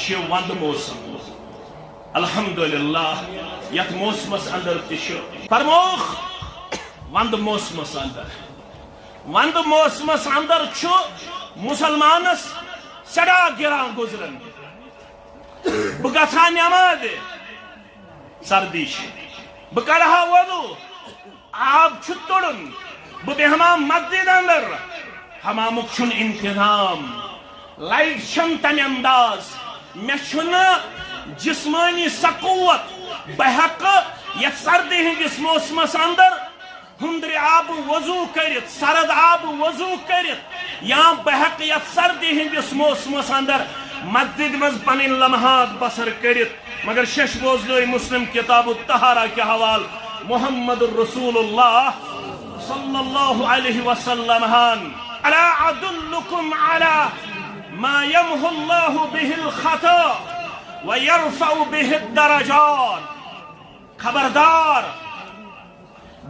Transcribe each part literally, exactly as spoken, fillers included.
چھِ وندٕ موسم۔ الحمدللہ، یتھ موسمس اندر تہِ چھُ فرموکھ وندٕ موسمس اندر۔ وندٕ موسمس اندر چھُ مسلمانس سٮ۪ٹھاہ گِران گُزران۔ بہٕ گژھٕ ہا نٮ۪مازِ، سردی چھِ، بہٕ کرٕ ہا وضو، آب چھُ تُڑُن، بہٕ بیٚہمہٕ ہا مسجد اندر، حمامُک چھُنہٕ انتظام، لائٹ چھَنہٕ تَمہِ انداز، مےٚ چھُنہٕ جسمٲنی سۄ قوت، بہٕ ہٮ۪کہٕ یتھ سردی ہٕنٛدِس موسمس اندر ہُندرِ آبہٕ وضو کٔرِتھ، سرد آبہٕ وضو کٔرِتھ، یا بہٕ ہٮ۪کہٕ یتھ سردی ہٕنٛدِس موسمس اندر مسجد منٛز پنٕنۍ لمحات بسر کٔرِتھ۔ مگر شش بوزنٲے مسلم کتاب الطہارہ کہِ حوالہٕ محمد رسول اللہ صلی اللہ علیہ وسلم ہن، الا ادلکم علی ما یمحو اللہ بہ الخطا ویرفع بہ الدرجات۔ خبردار،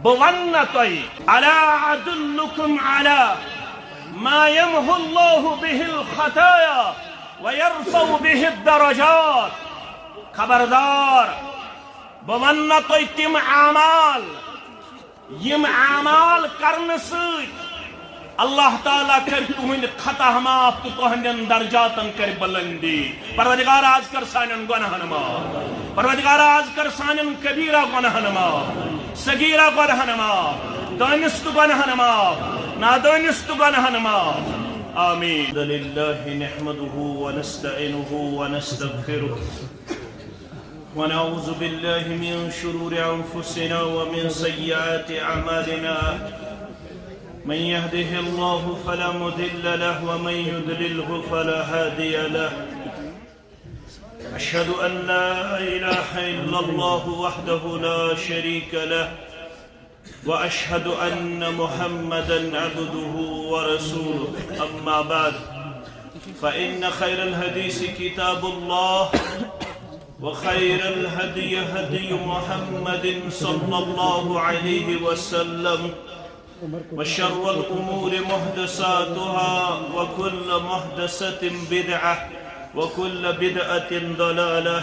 بہٕ ونہٕ نا تۄہہِ، الا ادلکم علی ما یمحو اللہ بہ الخطایا ویرفع بہ الدرجات۔ خبردار، بہٕ ونہٕ نا تۄہہِ تِم اعمال، یِم اعمال کرنہٕ سۭتۍ اللہ تعالیٰ کرِ تُہنٛدۍ خطا معاف تہٕ تُہنٛدٮ۪ن درجاتن کرِ بلندی۔ پروردگار، از کر سانٮ۪ن گۄناہن معاف۔ پروردگار، از کر سانٮ۪ن کبیرہ گۄناہن معاف، صغیرہ گۄناہن معاف، دٲنِستہٕ گۄناہن معاف، نادٲنِستہٕ گۄناہن معاف۔ آمین۔ الحمد لله نحمده ونستعينه ونستغفره، ونعوذ بالله من شرور أنفسنا ومن سيئات أعمالنا. من يهده الله فلا مضل له ومن يضلله فلا هادي له. أشهد أن لا إله إلا الله وحده لا شريك له، وأشهد أن محمدا عبده ورسوله. أما بعد، فإن خير الحديث كتاب الله، وخير الهدي هدي محمد صلى الله عليه وسلم، وشر الأمور محدثاتها، وكل محدثة بدعة، وكل بدعة ضلالة،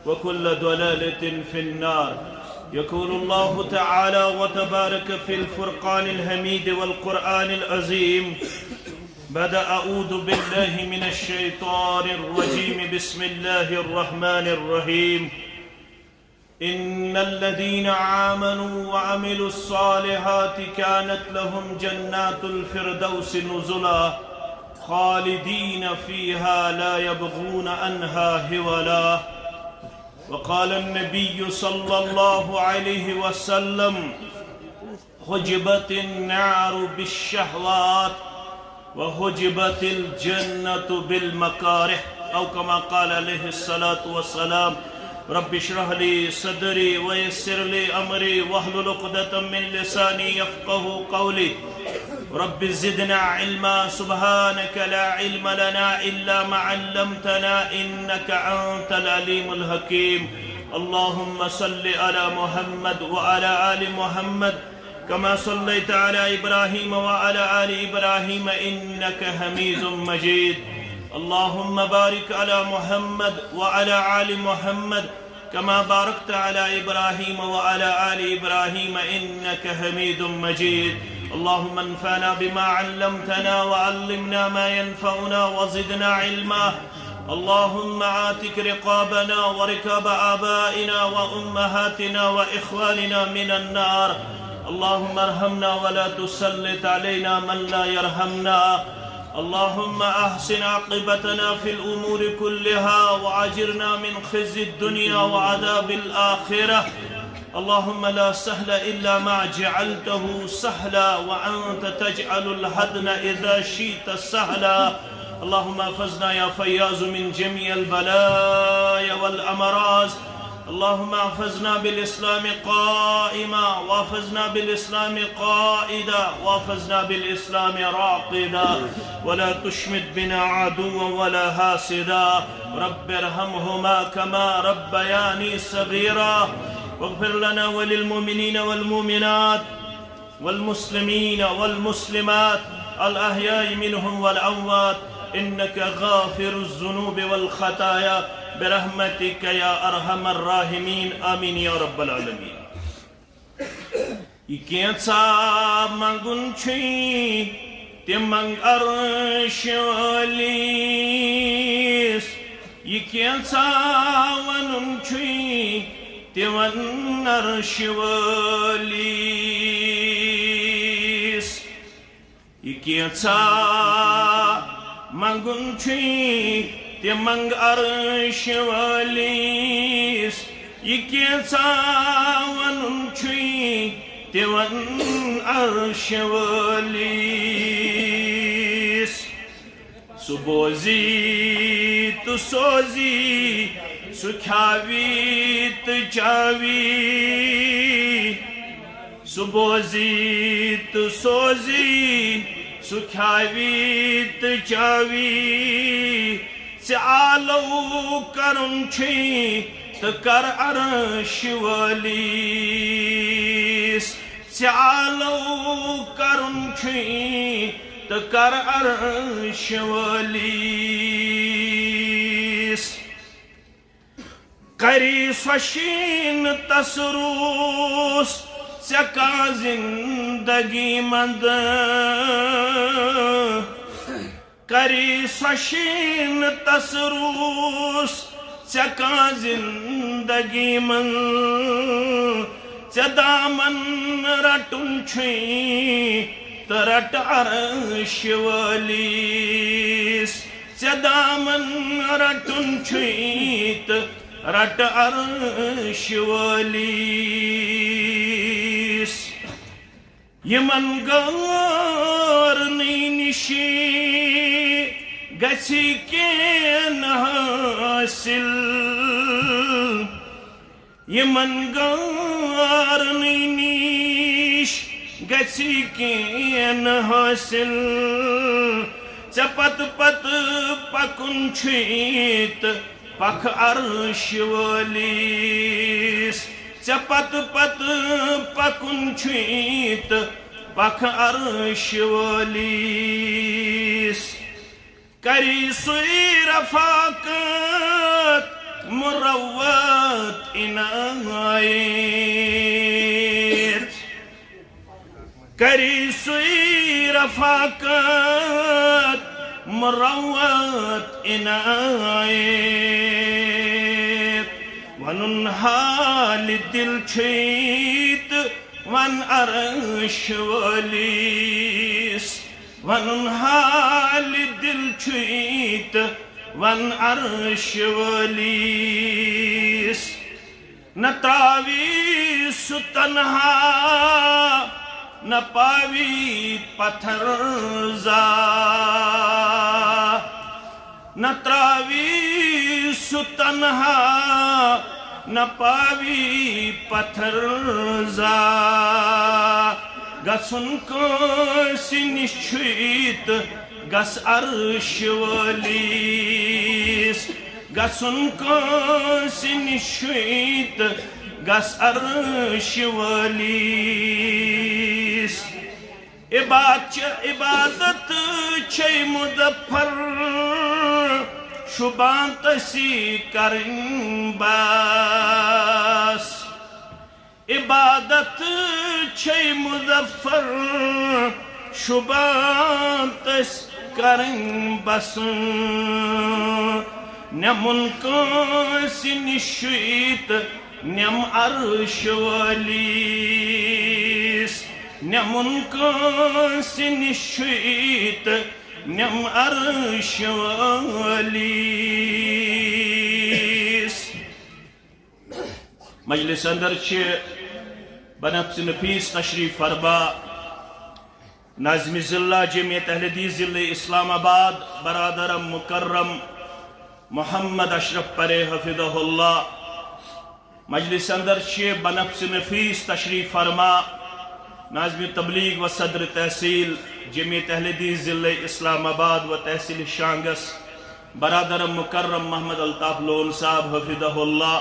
وكل ضلالة في النار. يقول الله تعالى وتبارك في الفرقان الحميد والقرآن العظيم بعد أعوذ بالله من الشيطان الرجيم، بسم الله الرحمن الرحيم. إن الذين آمنوا وعملوا الصالحات كانت لهم جنات الفردوس نزلا خالدين فيها لا يبغون عنها حولا. وقال النبي صلى الله عليه وسلم، حجبت النار بالشهوات وحجبت الجنة بالمكاره، أو كما قال عليه الصلاة والسلام. رب اشرح لي صدري ويسر لي أمري واحلل عقدة من لساني يفقه قولي. رب زدنا علما، سبحانك لا علم لنا إلا ما علمتنا إنك أنت العليم الحكيم. اللهم صل على محمد وعلى آل محمد كما صليت على إبراهيم وعلى آل إبراهيم إنك حميد مجيد. اللهم بارك على محمد وعلى آل محمد كما باركت على إبراهيم وعلى آل إبراهيم إنك حميد مجيد. اللهم انفعنا بما علمتنا وعلمنا ما ينفعنا وزدنا علما. اللهم اعتق رقابنا ورقاب آبائنا وأمهاتنا وإخواننا من النار. اللهم ارحمنا ولا تسلط علينا من لا يرحمنا. اللهم أحسن عاقبتنا في الأمور كلها وأجرنا من خزي الدنيا وعذاب الآخرة. اللهم لا سهل إلا ما جعلته سهلا وأنت تجعل الحزن إذا شئت سهلا. اللهم احفظنا يا فياض من جميع البلايا والأمراض. اللهم احفظنا بالإسلام قائما، واحفظنا بالإسلام قائدا، واحفظنا بالإسلام راقدا، ولا تشمت بنا عدوا ولا حاسدا. رب ارحمهما كما ربياني صغيرا. واغفر لنا وللمؤمنين والمؤمنات والمسلمين والمسلمات الأحياء منهم والأموات. إنك غافر الذنوب والخطايا برحمتك يا أرحم الراحمين، آمين يا رب العالمين. یہِ کینٛژھا منٛگُن چھُے، تہِ منٛگ عرش وٲلِس۔ یہِ کینٛژھا وَنُن چھُے، تہِ وَن عرش وٲلِس۔ یہِ کینٛژھا منٛگُن چھُے، تہِ منٛگ عرش وٲلِس۔ یہِ کینٛژھا وَنُن چھُے، تہِ وَن عرش وٲلِس۔ سُہ بوزی تہٕ سوزی، سُہ کھیاوی تہٕ چاوی۔ سُہ بوزی تہٕ سوزی، سُہ کھیاوی تہٕ چاوی۔ ژےٚ آلو کرُن چھُے تہٕ کر عرش وٲلِس۔ ژےٚ آلو کرُن چھُے تہٕ کر عرش وٲلِس۔ کری سۄ شیٖن تس روٗس ژےٚ کانٛہہ زندگی منٛز۔ کری سۄ شیٖن تس روٗس ژےٚ کانٛہہ زندگی منٛز۔ ژےٚ دامن رٹُن چھُے تہٕ رٹ عرش وٲلِس۔ ژےٚ دامن رٹُن چھُے تہٕ رٹ عرش وٲلِس۔ یِمن غٲرنٕے نِش گژھِ کینٛہہ حٲصِل۔ یِمن غٲرنٕے نِش گژھِ کینٛہہ حٲصِل۔ ژےٚ پتہٕ پتہٕ پکُن چھُے تہٕ پکھ عرش وٲلِس۔ ژےٚ پتہٕ پتہٕ پکُن چھُے تہٕ پکھ عرش وٲلِس۔ کری سُے رفاقت مروت عنایت۔ کری سُے رفاقت مروت عنایت۔ ونُن حال دل چھُے تہٕ ون عرش وٲلِس۔ ونُن حال دل چھُے تہٕ ون عرش وٲلِس۔ نہ تراوی سُہ تنہا، نہ پاوی پتھر زا۔ نہ تراوی سُہ تنہا، نہ پاوی پتھر زا۔ گژھُن کٲنٛسہِ نِش چھُے تہٕ گژھ عرش وٲلِس۔ گژھُن کٲنٛسہِ نِش چھُے تہٕ گژھ عرش وٲلِس۔ عبادت چھِ، عبادت چھے مظفر، شُبان تسی کرٕنۍ بس۔ عبادت چھے مظفر، شُبان تس کرٕنۍ بس۔ نٮ۪مُن کٲنٛسہِ نِش چھُے تہٕ نٮ۪م عرش وٲلِس۔ نٮ۪مُن کٲنٛسہِ نِش چھُے تہٕ نٮ۪م عرش وٲلِس۔ مجلس اندر چھِ بنفس نفیس تشریف فرما ناظم ضلع جمعیت اہل حدیث ضلع اسلام آباد برادر مکرم محمد اشرف پرے حفظہ اللہ۔ مجلس اندر چھِ بنفس نفیس تشریف فرما ناظم تبلیغ و صدر تحصیل جمعیت اہل حدیث ضلع اسلام آباد و تحصیل شانگس برادر مکرم محمد الطاف لون صاحب حفظہ اللہ۔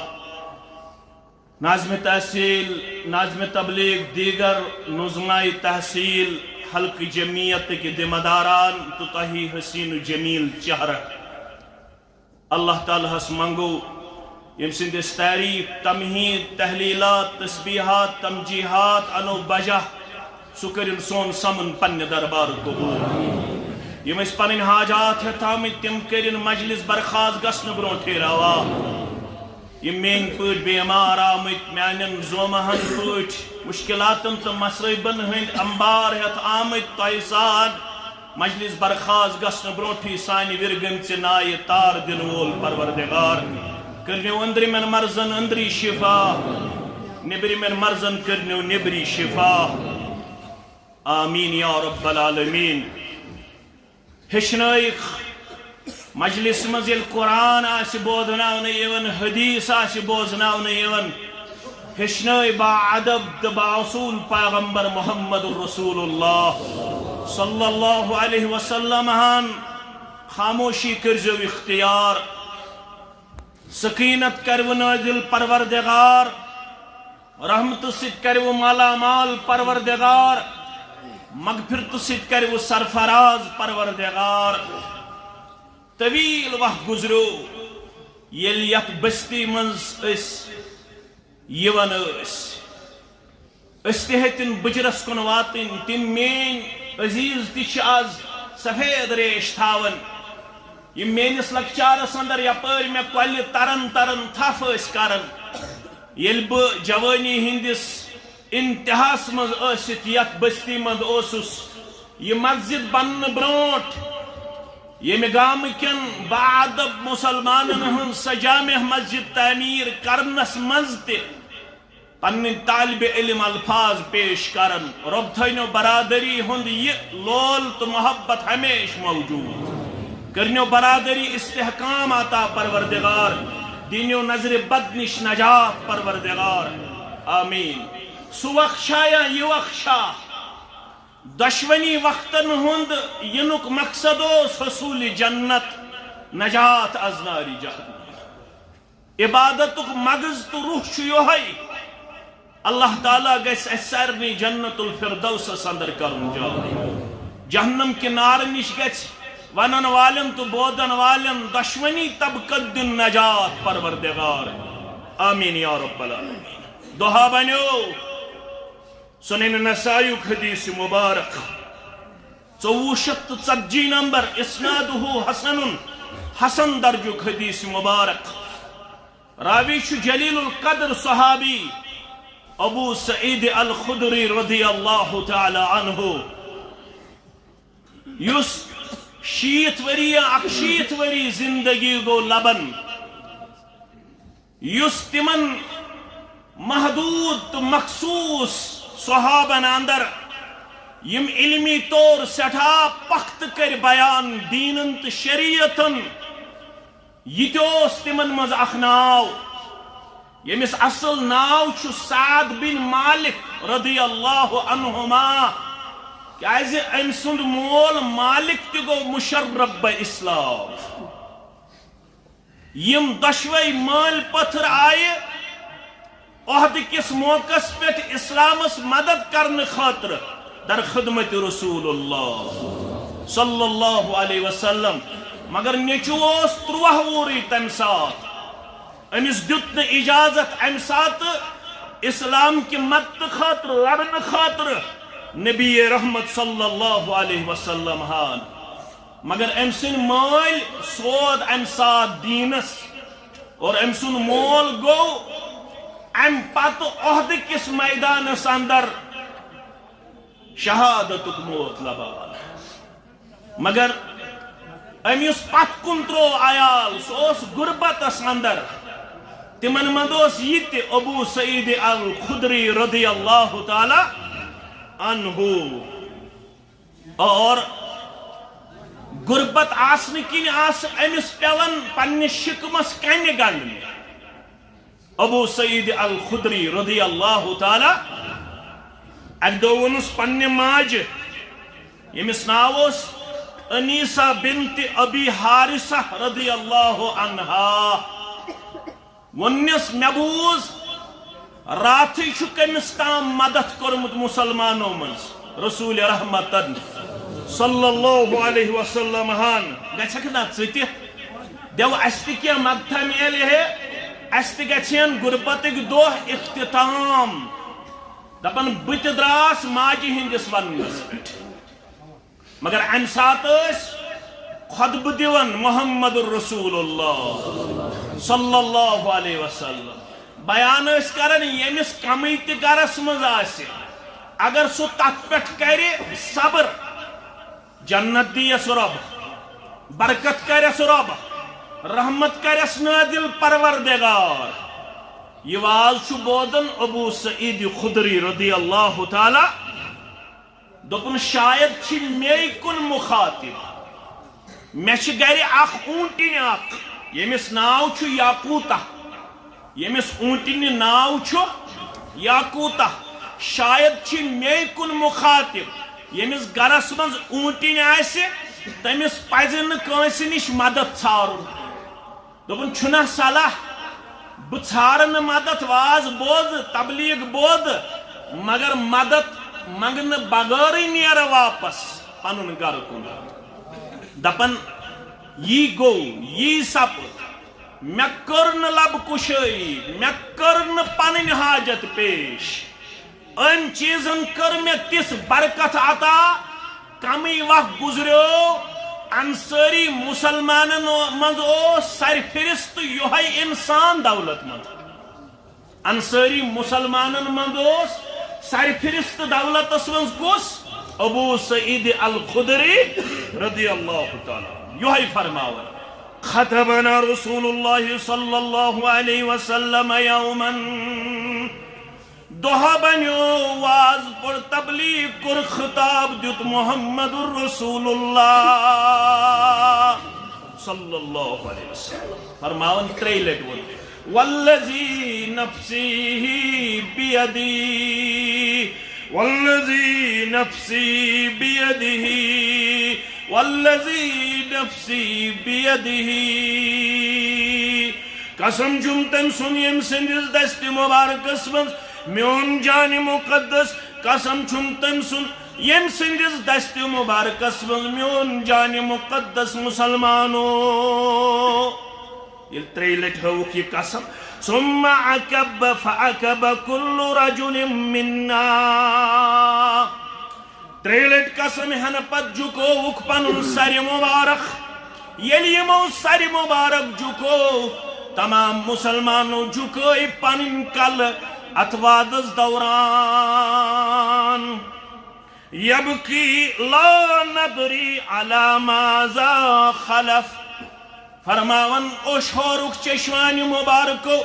ناظم تحصیل، ناظم تبلیغ، دیگر نظمائی تحصیل حلقہٕ جمعیتٕکۍ ذمہ داران تہٕ تۄہہِ حسین و جمیل چہرہ۔ اللہ تعالیٰ ہس منگو، ییٚمہِ سٕنٛدۍ أسۍ تعریف، تمہید، تحلیلات، تسبیحات، تمجیحات انو بجا، سُہ کٔرِن سون سمن پننہِ دربار قبول۔ یِم أسۍ پنٕنۍ حاجات ہٮ۪تھ آمٕتۍ، تِم کٔرِن مجلس برخاست گژھنہٕ برونٛٹھٕے روا۔ یِم میٲنۍ پٲٹھۍ بیمار آمٕتۍ، میانٮ۪ن زومہن پٲٹھۍ مشکلاتن تہٕ مصٲیبن ہٕنٛدۍ انبار ہٮ۪تھ آمٕتۍ، تۄہہِ سان مجلس برخاست گژھنہٕ برونٛٹھٕے سانہِ وِرِ گٔمژِ نایہِ تار دِنہٕ وول پروردگار، کٔرنیو أنٛدرِمٮ۪ن مرضن أنٛدری شفا، نیٚبرِمٮ۪ن مرضن کٔرنیو نیٚبری شفا۔ آمین یا رب العالمین۔ ہیٚچھنٲیِکھ، مجلس منٛز ییٚلہِ قرآن آسہِ بوزناونہٕ یِوان، حدیث آسہِ بوزناونہٕ یِوان، ہیٚچھنٲے با ادب تہٕ با اصول پیغمبر محمد رسول اللہ صلی اللہ علیہ وسلم ہن۔ خاموشی کٔرزیو اختیار۔ سکینت کرِوٕ نازل پروردگار، رحمتہٕ سۭتۍ کرِوٕ مالا مال پروردگار، مغفرتہٕ سۭتۍ کرِوٕ سرفراز پروردگار۔ طویل وق گُزریو، ییٚلہِ یتھ بستی منٛز أسۍ یِوان ٲسۍ۔ أسۍ تہِ ہیٚتِن بُجرس کُن واتٕنۍ۔ تِم میٲنۍ عزیز تہِ چھِ از سفید ریش تھاوان۔ یِم میٲنِس لۄکچارس اندر یپٲرۍ مےٚ کۄلہِ ترن ترن تھپھ ٲسۍ کران، ییٚلہِ بہٕ جوٲنی ہٕنٛدِس انتہاہس منٛز ٲسِتھ یتھ بستی منٛز اوسُس۔ یہِ مسجد بننہٕ برونٛٹھ ییٚمہِ گامہٕ کٮ۪ن باادب مسلمانن ہٕنٛز سۄ جامع مسجد تعمیٖر کرنس منٛز تہِ پنٕنۍ طالب علم الفاظ پیش کرن، رۄب تھٲینو برادری ہُنٛد یہِ لول تہٕ محبت ہمیشہِ موجود۔ کٔرنیو برادری استحکام عطا پروردگار، دِنیو نظرِ بد نِش نجات پروردگار۔ آمین۔ سُہ وقت چھا یا یہِ وقت چھا؟ دۄشوٕنی وقتن ہُنٛد یِنُک مقصد اوس حصوٗلِ جنت، نجات از نارِ جہنم۔ عبادتُک مغز تہٕ روح چھُ یِہوٚے۔ اللہ تعالیٰ گژھِ اَسہِ سارنٕے جنت الفردوسس اندر کرُن جاے۔ جہنم کہِ نارٕ نِش گژھِ ونن والٮ۪ن تہٕ بوزن والٮ۪ن دۄشوٕنی طبقن دیُن نجات پروردگار۔ آمین یا رب العالمین۔ دُہا بنیو سنن نسائیُک حدیث مبارک، ژوٚوُہ شیٚتھ تہٕ ژتجی نمبر، اسنادہ حسن، حسن درجُک حدیث مبارک۔ راوی چھُ جلیل القدر صحابی ابو سعید الخدری رضی اللہ تعالی عنہ، یُس شیٖتھ ؤری یا اکشیٖتھ ؤری زندگی گوٚو لبن، یُس تِمن محدود تہٕ مخصوص صحابن اندر یِم علمی طور سٮ۪ٹھاہ پختہٕ کٔرۍ بیان دیٖنن تہٕ شریعتن، یہِ تہِ اوس تِمن منٛز اکھ ناو، ییٚمِس اصل ناو چھُ سعد بن مالک رضی اللہ عنہما، کیازِ أمۍ سُنٛد مول مالک تہِ گوٚو مشرف بہ اسلام۔ یِم دۄشوے مٲلۍ پٔتھر آیہِ عہدٕ کِس موقعس پٮ۪ٹھ اسلامس مدد کرنہٕ خٲطرٕ در خدمت رسول اللہ صلی اللہ علیہ وسلم۔ مگر نیٚچو اوس تُرٛواہ وُہرٕے تمہِ ساتہٕ۔ أمِس دیُت نہٕ اجازت امہِ ساتہٕ اسلام کہِ مدتہٕ خٲطرٕ لڑنہٕ خٲطرٕ نبی رحمت صلی اللہ علیہ وسلم ہن۔ مگر أمۍ سٕنٛدۍ مٲلۍ سود امہِ ساتہٕ دیٖنس، اور أمۍ سُنٛد مول گوٚو امہِ پتہٕ عہدٕ کِس میدانس اندر شہادتُک موت لبان۔ مگر أمۍ یُس پتھ کُن تروو عیال، سُہ اوس غربتس اندر۔ تِمن منٛز اوس یہِ تہِ ابو سعید الخدری رضی اللہ تعالی عنہ۔ اور غربت آسنہٕ کِنۍ آسہٕ أمِس پٮ۪وان پننِس شِکمس کنہِ گنٛڈنہِ۔ ابو سعید الخدری رضی اللہ تعالی، اکہِ دۄہ ووٚنُس پننہِ ماجہِ، ییٚمِس ناو اوس انیسہ بنت ابی حارثہ رضی اللہ عنہا، ووٚننس، مےٚ بوٗز راتھٕے چھُ کٔمِس تام مدد کوٚرمُت مسلمانو منٛز۔ رسول رحمتن صلی اللہ علیہ وسلم ہن گژھکھ نا ژٕ تہِ؟ دیو اسہِ تہِ کینٛہہ مدتھا میلہِ ہے، اسہِ تہِ گژھِ ہن غربتٕکۍ دۄہ اختتام۔ دپان بہٕ تہِ دراس ماجہِ ہٕنٛدِس وننس پٮ۪ٹھ۔ مگر امہِ ساتہٕ ٲسۍ خطبہٕ دِوان محمد رسول اللہ صلی اللہ علیہ وسلم۔ بیان ٲسۍ کران، ییٚمِس کمٕے تہِ گرس منٛز آسہِ، اگر سُہ تتھ پٮ۪ٹھ کرِ صبر، جنت دِیس رۄب، برکت کرٮ۪س رۄب، رحمت کرٮ۪س نٲدِل پروردگار۔ یہِ واز چھُ بوزان ابو سعید خدری رضی اللہ تعالیٰ۔ دوٚپُن، شاید چھِ مے کُن مخاطب۔ مےٚ چھِ گرِ اکھ اوٗنٹِنۍ اکھ، ییٚمِس ناو چھُ یاقوتہ۔ ییٚمِس اوٗنٹِنہِ ناو چھُ یاقوتہ۔ شاید چھِ مے کُن مخاطب۔ ییٚمِس گرس منٛز اوٗنٹِنۍ آسہِ، تٔمِس پزِ نہٕ کٲنٛسہِ نِش مدد ژھارُن۔ دوٚپُن، چھُنہ صلاح بہٕ ژھارٕ نہٕ مدد، واز بوزٕ، تبلیغ بوزٕ، مگر مدد منگنہٕ بغٲرٕے نیرٕ واپس پنُن گرٕ کُن۔ دپان، یی گوٚو، یی سپُد، مےٚ کٔر نہٕ لب کُشٲیی، مےٚ کٔر نہٕ پنٕنۍ حاجت پیش۔ أمۍ چیٖزن کٔر مےٚ تِژھ برکت عطا، کمٕے وق گُزریو، انصٲری مسلمانن منٛز اوس سرفہرست یۄہے انسان دولت مند۔ انصٲری مسلمانن منٛز اوس سرفہرست دولتس منٛز کُس؟ ابو سعید الخدری رضی اللہ تعالیٰ عنہ۔ یۄہے فرماوان، خطبنا رسول اللہ صلی اللہ علیہ وسلم یوماً۔ دۄہ بنیو، واز پوٚر، تبلیغ کوٚر، خطاب دیُت محمد رسول اللہ صلی اللہ علیہ وسلم۔ فرماوان ترٛیٚیہِ لٹہِ ووٚن، والذی نفسی بیدی، والذی نفسی بیدہ، والذی نفسی بیدہ۔ قسم چھُم تٔمۍ سُنٛد ییٚمۍ سٕنٛدِس دستِ مبارکس منٛز میون جانِ مقدس، قسم چھُم تٔمۍ سُنٛد ییٚمۍ سٕنٛدِس دستِ مبارکس منٛز میون جانِ مقدس۔ مسلمانو، ییٚلہِ ترٛیٚیہِ لٹہِ ہٲوُکھ یہِ قسم، ثم عقب فعقب کل رجل منا۔ ترٛیٚیہِ لٹہِ قسم ہٮ۪نہٕ پتہٕ جُکووُکھ پنُن سرِ مبارک۔ ییٚلہِ یِمو سرِ مبارک جُکوو، تمام مسلمانو جُکٲے پنٕنۍ کلہٕ اتھ وازس دوران۔ یبکی لا ندری علی ماذا خلف۔ فرماوان، اوٚش ہورُکھ چشمانہِ مبارکو،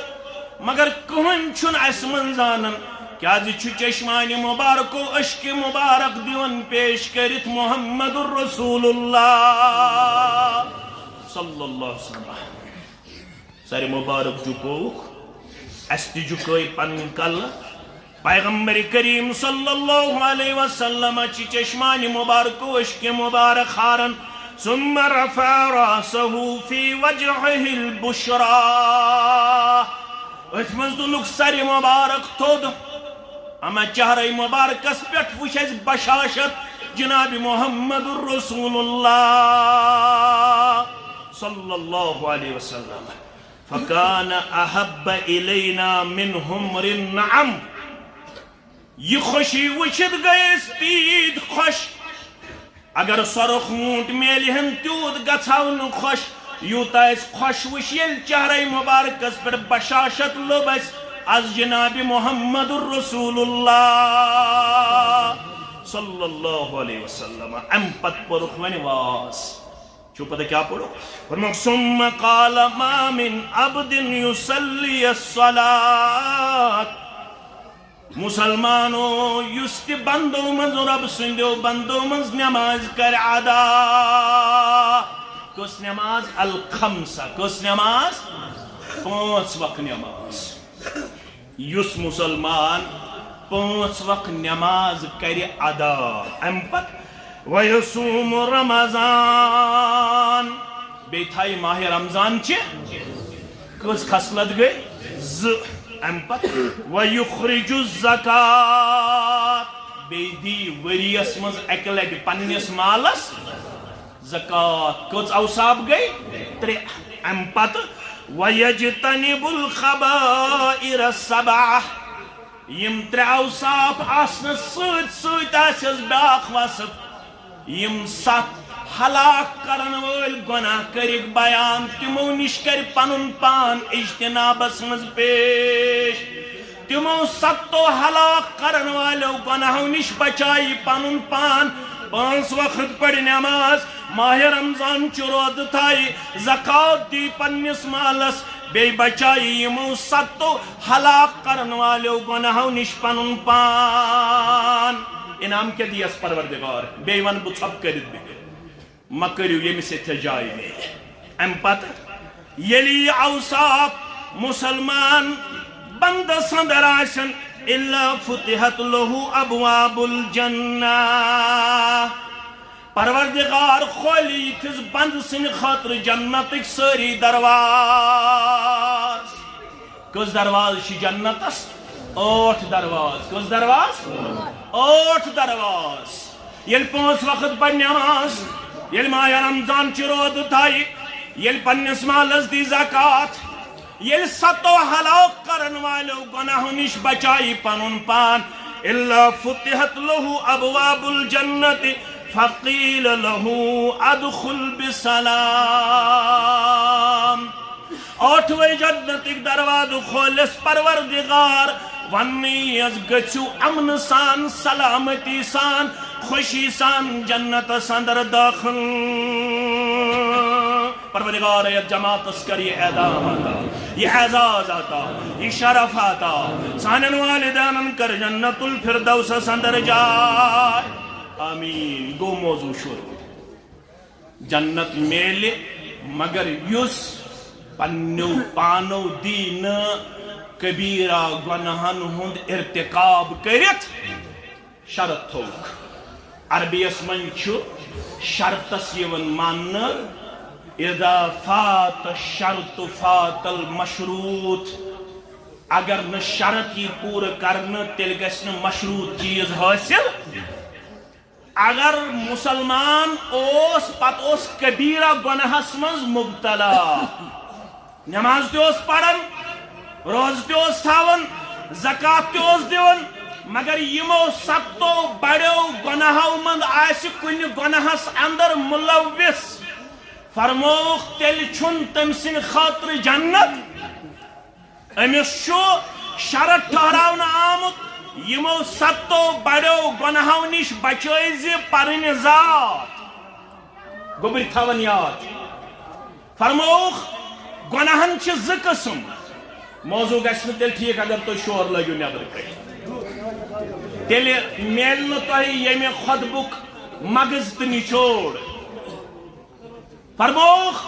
مگر کٕہٕنۍ چھُنہٕ اسہِ منٛز زانان، کیازِ چھُ چشمانہِ مبارکو اشکہِ مبارک دِوان پیش کٔرِتھ محمد رسول اللہ صلی اللہ علیہ وسلم۔ سرِ مبارک جُکووُکھ، اسہِ تہِ جُکٲے پنٕنۍ کلہٕ۔ پیغمبر کریم صلی اللہ علیہ وسلم چہِ چشمانہِ مبارکو اشکہِ مبارک ہاران۔ ثم رفع راسه في وجهه البشرى۔ أتھۍ منٛز تُلُکھ سرِ مبارک تھوٚد۔ اما چہرے مبارکس پٮ۪ٹھ وٕچھ اسہِ بشاشت جناب محمد رسول اللہ صلی اللہ علیہ وسلم۔ فکان احب الینا من حمر النعم۔ یہ خوشی وچھت گئے اس تیت خوش۔ اگر سرخ اونٹ میلہِ ہن تیوت گژھو نہ خوش، یوتاہ اس خوش وچھ ییٚلہِ چہرے مبارکس پٮ۪ٹھ بشاشت لوٚب اسہِ از جناب محمد رسول اللہ صلی اللہ علیہ وسلم۔ امہِ پتہٕ پوٚرُکھ وۄنۍ واز۔ چھُو پتہ کیٛاہ پوٚرُکھ؟ فرمووُکھ، ثم قال ما من عبد يصلي الصلاة۔ مسلمانو، یُس تہِ بندو منٛز رۄب سٕنٛدیو بندو منٛز نماز کرِ ادا۔ کۄس نماز؟ الخمسہ۔ کۄس نماز؟ پانٛژھ وقت نماز۔ یُس مسلمان پانٛژھ وقت نماز کرِ ادا، امہِ پتہٕ ویصوم رمضان، بیٚیہِ تھایہِ ماہِ رمضان چہِ کٔژ خصلت گٔے؟ زٕ۔ امہِ پتہٕ ویخرج الزکات، بیٚیہِ دی ؤریَس منٛز اَکہِ لَٹہِ پننِس مالَس زکوٰۃ۔ کٔژ اوصاف گٔے؟ ترٛےٚ۔ اَمہِ پتہٕ وَیَجْتَنِبُ الْخَبَائِرَ السَّبْعَ۔ یِم ترٛےٚ اوصاف آسنَس سۭتۍ سۭتۍ آسٮ۪س بیٛاکھ وصف، یِم ستھ ہلاک کرن وٲلۍ گۄناہ کٔرِکھ بیان، تِمو نِش کرِ پنُن پان اجتنابس منٛز پیش۔ تِمو ستو ہلاک کرن والیو گۄناہو نِش بچایہِ پنُن پان، پانٛژھ وقت پرِ نماز، ماہِ رمضان چہِ روزٕ تھایہِ، زکوٰۃ دی پننِس مالس، بیٚیہِ بچایہِ یِمو ستو ہلاک کرن والیو گۄناہو نِش پنُن پان۔ انعام کیٛاہ دِیَس پروردگار؟ بیٚیہِ ونہٕ بہٕ ژھۄپہٕ کٔرِتھ بِہِتھ، مہ کٔرِو ییٚمِس ییٚتھٮ۪س جاے میلہِ۔ اَمہِ پتہٕ ییٚلہِ یہِ اوصاف مسلمان بندس اندر آسن، الا فتحت لہ ابواب الجنہ، پروردگار کھولہِ یِتھِس بندٕ سٕنٛدِ خٲطرٕ جنتٕکۍ سٲری دروازٕ۔ کٔژ دروازٕ چھِ جنتس؟ ٲٹھ دروازٕ۔ کٔژ دروازٕ؟ ٲٹھ دروازٕ۔ ییٚلہِ پانٛژھ وقت پرِ نماز، ییٚلہِ ماہِ رمضان چہِ روزٕ تھایہِ، ییٚلہِ پننِس مالس دی زکوٰۃ، ییٚلہِ ستو ہلاک کرن والیو گۄناہو نِش بچایہِ پنُن پان، الا فتحت لہ ابواب الجنت فقیل لہ ادخل بسلام۔ ٲٹھوے جنتٕکۍ دروازٕ کھولٮ۪س پروردگار، وننہٕ یِیَس، گٔژھِو امنہٕ سان، سلامتی سان، خوشی سان جنتس اندر دٲخل۔ پروردگار، یتھ جماعتس کر یہِ اعزاز عطا، یہِ اعزاز عطا، یہِ شرف عطا۔ سانٮ۪ن والدینن کر جنت الفردوسس اندر جاے۔ آمین۔ گوٚو موضوع شروع۔ جنت میلہِ، مگر یُس پننیو پانو دی نہٕ کبیرہ گۄناہن ہُنٛد ارتکاب کٔرِتھ شرط تھوٚوُکھ۔ عربی یس منٛز چھُ شرطس یِوان ماننہٕ، اذا فات الشرط فات المشروط۔ اگر نہٕ شرط یی پوٗرٕ کرنہٕ، تیٚلہِ گژھِ نہٕ مشروط چیٖز حٲصِل۔ اگر مسلمان اوس، پتہٕ اوس کبیرہ گۄناہس منٛز مبتلا، نماز تہِ اوس پران، روزٕ تہِ اوس تھاوان، زکوٰۃ تہِ اوس دِوان، مگر یِمو ستو بڑیو گۄناہو منٛز آسہِ کُنہِ گۄناہس اندر ملوث، فرمووُکھ، تیٚلہِ چھُنہٕ تٔمۍ سٕنٛدِ خٲطرٕ جنت۔ أمِس چھُ شرط ٹھہراونہٕ آمُت، یِمو ستو بڑیو گۄناہو نِش بچٲوۍ زِ پنٕنۍ ذات۔ گوٚبرۍ تھاوان یاد۔ فرمووُکھ، گۄناہن چھِ زٕ قٕسم۔ موضوع گژھِ نہٕ تیٚلہِ ٹھیٖک اگر تُہۍ شور لٲگِو نٮ۪برٕ کَنہِ۔ تیٚلہِ میلہِ نہٕ تۄہہِ ییٚمہِ خطبُک مغز تہٕ نچوڑ۔ فرمووُکھ،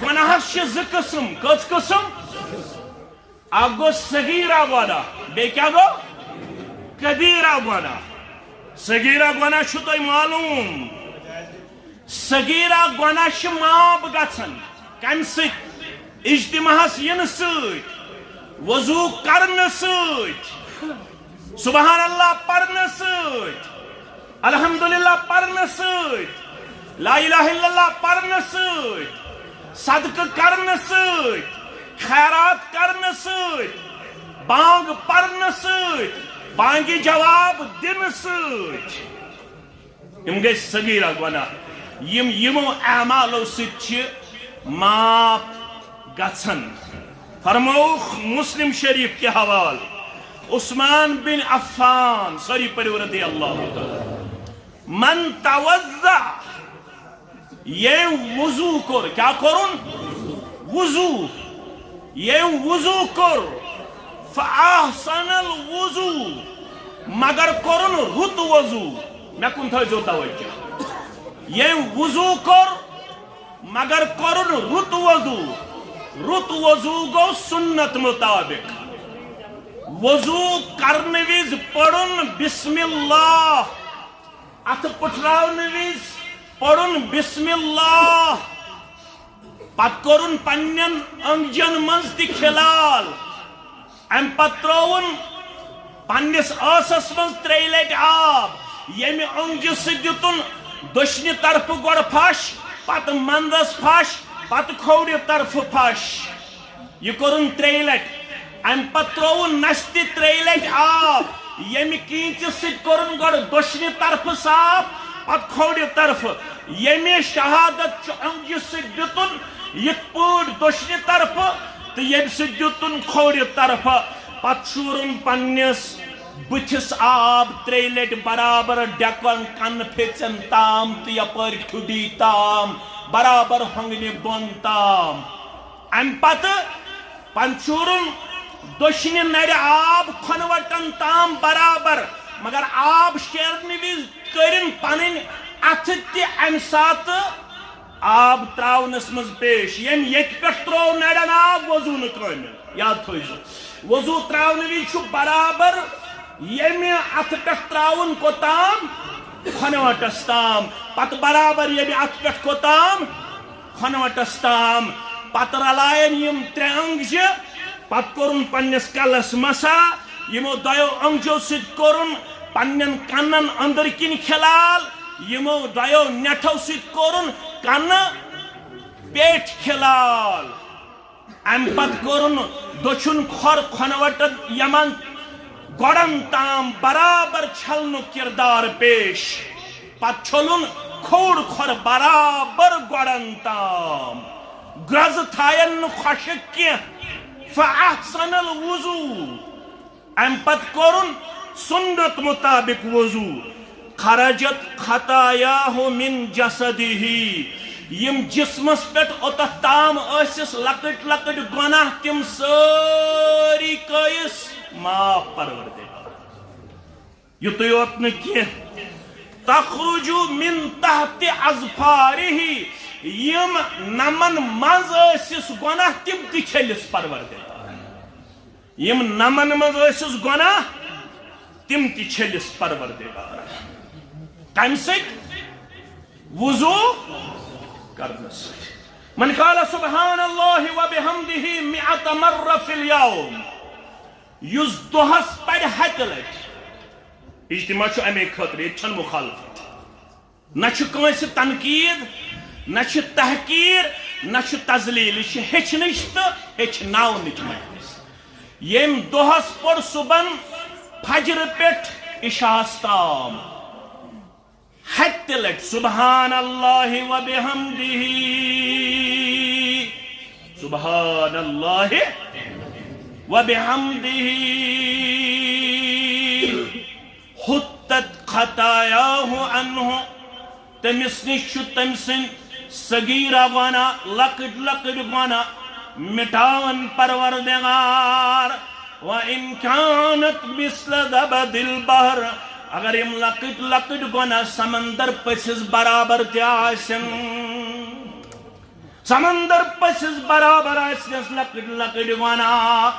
گۄناہس چھِ زٕ قٕسم۔ کٔژ قٕسم؟ اکھ گوٚو صغیرہ گۄناہ، بیٚیہِ کیٛاہ گوٚو؟ کبیرہ گۄناہ۔ صغیرہ گۄناہ چھُ تۄہہِ معلوم، صغیرہ گۄناہ چھِ معاف گژھان۔ کمہِ سۭتۍ؟ اجتماعس یِنہٕ سۭتۍ، وضو کرنہٕ سۭتۍ، سبحان اللہ پرنہٕ سۭتۍ، الحمدللہ پرنہٕ سۭتۍ، لا الہ الا اللہ پرنہٕ سۭتۍ، صدقہٕ کرنہٕ سۭتۍ، خیرات کرنہٕ سۭتۍ، بانگ پرنہٕ سۭتۍ، بانگہِ جواب دِنہٕ سۭتۍ۔ یِم گٔے صغیرہ گۄناہ، یِم یِمو اعمالو سۭتۍ چھِ معاف گژھان۔ فرمووُکھ مسلم شریف کہِ حوالہٕ، عثمان بن عفان، سٲری پٔرِو رضی اللہ تعالیٰ، من توضع، ییٚمۍ وضو کوٚر، کیٛاہ کوٚرُن؟ وضو۔ ییٚمۍ وضو کوٚر، فاحسن الوضو، مگر کوٚرُن رُت وضو۔ مےٚ کُن تھٲیزیو توجہ۔ ییٚمۍ وضو کوٚر، مگر کوٚرُن رُت وضو۔ رُت وضو گوٚو سنت مطابق۔ وضو کرنہٕ وِزِ پٔرُن بسم اللہ۔ اتھٕ پٹھراونہٕ وِزِ پوٚرُن بسم اللہ، پتہٕ کوٚرُن پننٮ۪ن أنگجن منٛز تہِ کھلال، امہِ پتہٕ ترٛووُن پننِس ٲسس منٛز ترٛیٚیہِ لٹہِ آب، ییٚمہِ اونٛگجہِ سۭتۍ دِتُن دٔچھنہِ طرفہٕ گۄڈٕ پھش، پتہٕ منٛدس پھش، پتہٕ کھوورِ طرفہٕ پھش۔ یہِ کوٚرُن ترٛیٚیہِ لٹہِ۔ امہِ پتہٕ ترٛووُن نستہِ ترٛیٚیہِ لٹہِ آب، ییٚمہِ کینٛژِ سۭتۍ کوٚرُن گۄڈٕ دٔچھنہِ طرفہٕ صاف، پتہٕ کھوورِ طرفہٕ۔ ییٚمہِ شہادت چہِ اونٛگجہِ سۭتۍ دِتُن یِتھ پٲٹھۍ دٔچھنہِ طرفہٕ تہٕ ییٚمہِ سۭتۍ دِتُن کھوورِ طرفہٕ۔ پتہٕ شوٗرُن پننِس بٕتھِس آب ترٛیٚیہِ لٹہِ برابر ڈٮ۪کن کنہٕ پھیژن تام تہٕ یپٲرۍ ٹھُڈی تام، برابر ہۄنگنہِ بۄن تام۔ امہِ پتہٕ پنچورُن دٔچھنہِ نرِ آب کھۄنہٕ وٹن تام برابر، مگر آب شیرنہٕ وِزِ کٔرِن پنٕنۍ اتھٕ تہِ امہِ ساتہٕ آب تراونس منٛز پیش۔ ییٚمۍ ییٚتہِ پٮ۪ٹھ تروو نرٮ۪ن آب، وضو نہٕ کٲمِل، یاد تھٲیزیو۔ وضو تراونہٕ وِزِ چھُ برابر ییٚمہِ اتھٕ پٮ۪ٹھ تراوُن کوٚتام؟ کھۄنہٕ وٹس تام۔ پتہٕ برابر ییٚمہِ اتھٕ پٮ۪ٹھ کوٚتام؟ کھۄنہٕ وٹس تام۔ پتہٕ رلایَن یِم ترٛےٚ اونٛگجہِ، پتہٕ کوٚرُن پننِس کلس مسا، یِمو دۄیو اونٛگجو سۭتۍ کوٚرُن پننٮ۪ن کنن أنٛدٕرۍ کِنۍ کھلال، یِمو دۄیو نٮ۪ٹھو سۭتۍ کوٚرُن کنہٕ پیٹھ کھلال۔ امہِ پتہٕ کوٚرُن دٔچھُن کھۄر کھۄنہٕ وٹن یمن گۄڈن تام برابر چھلنُک کردار پیش۔ پتہٕ چھوٚلُن کھوٚوُر کھۄر برابر گۄڈن تام۔ گرٛزٕ تھاین نہٕ خۄشک کینٛہہ۔ فَأَحْسَنَ الْوُضُوءَ۔ امہِ پتہٕ کوٚرُن سُنت مُطابِق وضو۔ خرجت خطاياه من جسده۔ یِم جسمس پٮ۪ٹھ اوٚتتھ تام ٲسِس لۄکٕٹۍ لۄکٕٹۍ گۄناہ، تِم سٲری کٔرِس معاف پروردگار۔ یُتُے یوت نہٕ کینٛہہ، تخرج من تحت اظفاره، یِم نمن منٛز ٲسِس گۄناہ، تِم تہِ چھٔلِس پروردگار۔ یِم نمن منٛز ٲسِس گۄناہ، تِم تہِ چھٔلِس پروردگار۔ کمہِ سۭتۍ؟ وضو کرنہٕ سۭتۍ۔ من قال سبحان اللہ وبحمدہ مئة مرة فی الیوم، یُس دۄہس پرِ ہتہِ لٹہِ، اجتماع چھُ امے خٲطرٕ، ییٚتہِ چھنہٕ مخالفت۔ نہ چھُ کٲنٛسہِ تنقید، نہ چھُ تحقیر، نہ چھُ تذلیل۔ یہِ چھِ ہیٚچھنٕچ تہٕ ہیٚچھناونٕچ مجلس۔ ییٚمۍ دۄہس پوٚر صُبحن فجرٕ پٮ۪ٹھ عشاہس تام ہتہِ لٹہِ سبحان اللہ و بحمدہ، سبحان اللہ و بحمدہ، حطت خطایاہ عنہ، تٔمِس نِش چھُ تٔمۍ سٕنٛدۍ صغیرہ گۄناہ، لۄکٕٹۍ لۄکٕٹۍ گۄناہ مِٹاوان پروردگار۔ وَإِنْ كَانَتْ مِثْلَ زَبَدِ الْبَحْرِ، اگر یِم لۄکٕٹۍ لۄکٕٹۍ گۄناہ سمندر پٔژھِس برابر تہِ آسن۔ سمندر پٔژھِس برابر آسنس لۄکٕٹۍ لۄکٕٹۍ گۄناہ،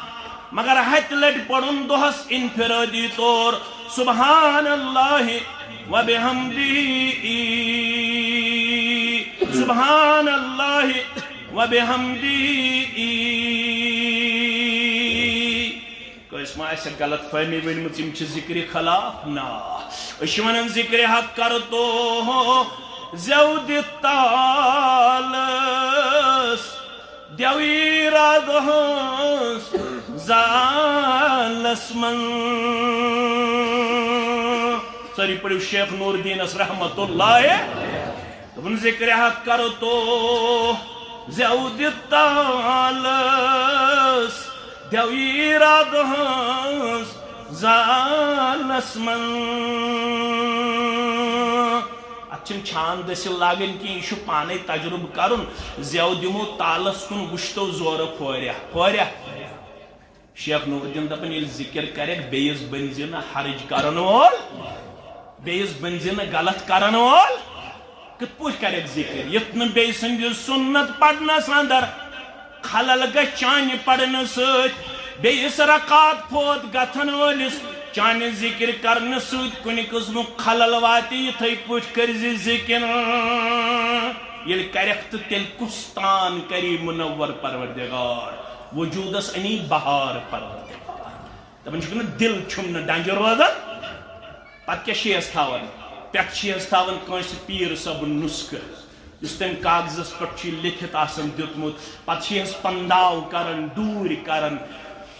مگر ہتہِ لٹہِ پرُن دۄہس انفرادی طور سبحان اللہ و بحمدہ، سبحان اللہ و بحمدہ۔ کٲنٛسہِ ما آسہِ غلط فہمی ؤنمٕژ، یِم چھِ ذکرِ خلاف؟ نہ، أسۍ چھِ ونان ذکرِ حق کرو تو زیو دِتھ تالس، دیوی رادٕ ہٕنٛز زالس منٛز۔ سٲری پٔرِو شیخ نور الدینس رحمت اللہ۔ دوٚپُن، ذکرِ حق کرو تو زیو دِتھ تالس، دیوی رادٕ ہٕنٛز زالس منٛز۔ اتھ چھِنہٕ چھان دٔسِل لاگٕنۍ کینٛہہ، یہِ چھُ پانے تجربہٕ کرُن۔ زیو دِمو تالس کُن، وٕچھتو زورٕ پھوریا، پھوریا۔ شیخ نور الدین دپان، ییٚلہِ ذکر کرکھ، بیٚیِس بٔنزِ نہٕ حرج کرن وول، بیٚیِس بٔنزِ نہٕ غلط کرن وول۔ کِتھ پٲٹھۍ کرکھ ذکر؟ یُتھ نہٕ بیٚیہِ سٕنٛدِ سُنت پرنس اندر خلل گژھِ چانہِ پرنہٕ سۭتۍ، بیٚیِس رکعت فوت گژھن وٲلِس چانہِ ذکر کرنہٕ سۭتۍ کُنہِ قٕسمُک خلل واتہِ۔ یِتھے پٲٹھۍ کٔرزِ ذکر۔ ییٚلہِ کرکھ تہٕ تیٚلہِ کُس تان کری منور پروردگار، وجودس انی بہار پروردگار۔ دپان چھُکھ نہٕ دِل چھُم نہٕ ڈنجہِ روزان۔ پتہٕ کیٛاہ چھِ أسۍ تھاوان؟ پٮ۪ٹھٕ چھِ أسۍ تھاوان کٲنٛسہِ پیٖر صٲبُن نُسخہٕ، یُس تٔمۍ کاغذس پٮ۪ٹھ چھُ لیکھِتھ آسان دیُتمُت۔ پتہٕ چھِ أسۍ پنداو کران، ڈوٗرۍ کران۔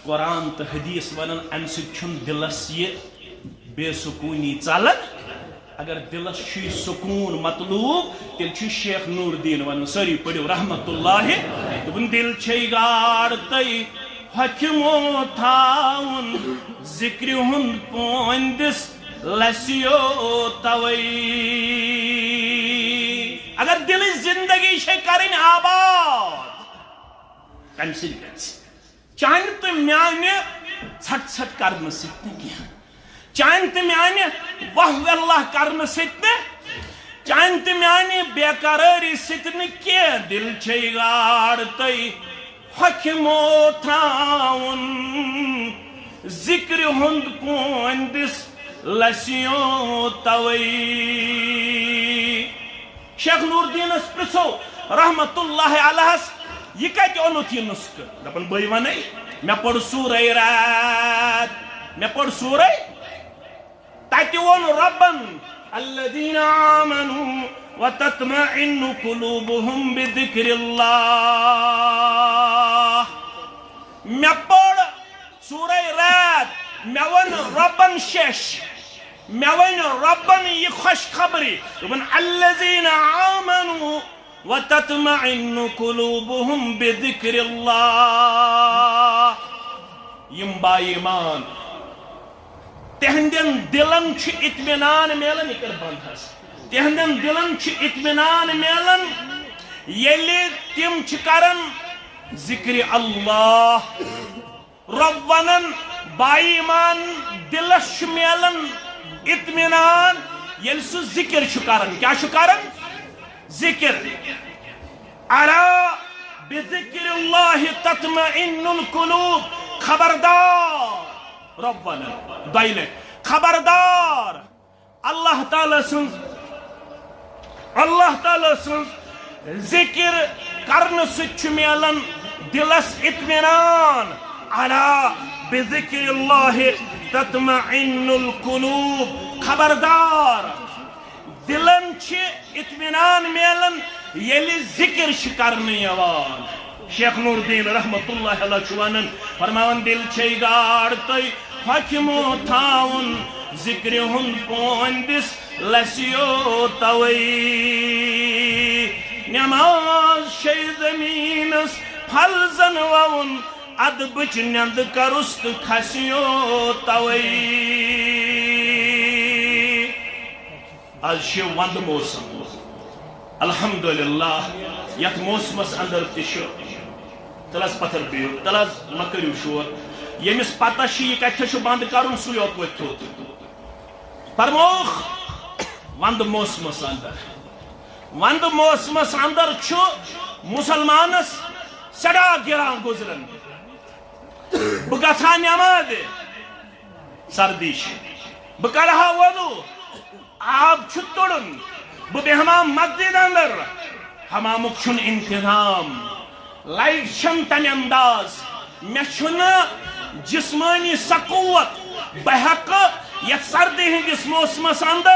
قرآن تہٕ حدیث ونان، امہِ سۭتۍ چھُنہٕ دِلس یہِ بے سکوٗنی ژلان۔ اگر دِلس چھُ یہِ سکوٗن مطلوب، تیٚلہِ چھُ شیخ نور الدین ونان، سٲری پٔرِو رحمت اللہ، دوٚپُن، دِل چھے گاڑ تہٕ حکمو تھاوُن، ذکرِ ہُنٛد پوندِس لسیو توے۔ اگر دِلٕچ زندگی چھے کرٕنۍ آباد، کمہِ سۭتۍ گژھِ؟ چانہِ تہٕ میانہِ ژھٹ ژھٹ کرنہٕ سۭتۍ نہٕ کینٛہہ۔ چانہِ تہٕ میانہِ واہ واللہ کرنہٕ سۭتۍ نہٕ، چانہِ تہٕ میانہِ بے قرٲری سۭتۍ نہٕ کینٛہہ۔ دِل چھے گاڑ تہٕ حکمو تھاوُن، ذکرِ ہُنٛد پوندِس لسیو توے۔ شیخ نور الدینس پرژھو رحمت اللہ علیہس، یہِ کتہِ اوٚنُتھ یہِ نُسخہٕ؟ دپان، بٕے ونَے، مےٚ پوٚر سورہ رعد، مےٚ پوٚر سورہ، تتہِ ووٚن رۄبن، الذین آمنوا وتطمئن قلوبهم بذکر اللہ۔ مےٚ پوٚر سورہ رعد، مےٚ ووٚن رۄبن شیش، مےٚ ووٚن رۄبن یہِ خۄش خبری، دوٚپُن، الذین آمنوا وتطمئن قلوبهم بذکر اللہ۔ یِم با ایمان، تِہنٛدٮ۪ن دِلن چھُ اطمینان میلان، یہِ کر بنٛد حظ۔ تِہنٛدٮ۪ن دِلن چھُ اطمینان میلان، ییٚلہِ تِم چھِ کران ذکرِ اللہ۔ رۄب ونان، با ایمان دِلس چھُ میلان اطمینان، ییٚلہِ سُہ ذکر چھُ کران۔ کیٛاہ چھُ کران؟ ذکر۔ الا بذکر اللہ تطمئن القلوب۔ خبردار، رۄب ونان دۄیہِ لٹہِ، خبردار، اللہ تعالیٰ سٕنٛز، اللہ تعالیٰ سٕنٛز ذکر کرنہٕ سۭتۍ چھُ میلان دِلس اطمینان۔ الا بذکر اللہ تطمئن القلوب۔ خبردار، دِلن چھِ اطمینان میلان، ییٚلہِ ذکر چھِ کرنہٕ یِوان۔ شیخ نور الدین رحمت اللہ علیہ چھُ ونان، فرماوان، دِل چھے گاڑ تہٕ حکمو تھاوُن، ذکرِ ہُنٛد پوندِس لسیو توے۔ نماز چھے زمینس فرضن ووُن، ادبٕچ نٮ۪نٛدٕ کرُس تہٕ کھسیو توے۔ از چھُ ونٛدٕ موسم، الحمدللہ، یتھ موسمس اندر تہِ چھُ، تل از پتھر بِہِو، تل از مہ کٔرِو شور۔ ییٚمِس پتہ چھُ یہِ کتہِ چھُ بند کرُن، سُے یوت وۄتھِ تھوٚد۔ فرمووُکھ، ونٛدٕ موسمس اندر، ونٛدٕ موسمس اندر چھُ مسلمانس سٮ۪ٹھاہ گِران گُزران۔ بہٕ گژھٕ ہا نٮ۪مازِ، سردی چھِ۔ بہٕ کرٕ ہا وضو، آب چھُ تُڑُن۔ بہٕ بیٚہمہٕ ہا مسجد اندر، حمامُک چھُنہٕ انتظام۔ لایٹ چھَنہٕ تَمہِ انداز۔ مےٚ چھُنہٕ جسمٲنی سۄ قوت، بہٕ ہٮ۪کہٕ یَتھ سردی ہٕنٛدِس موسمس اندر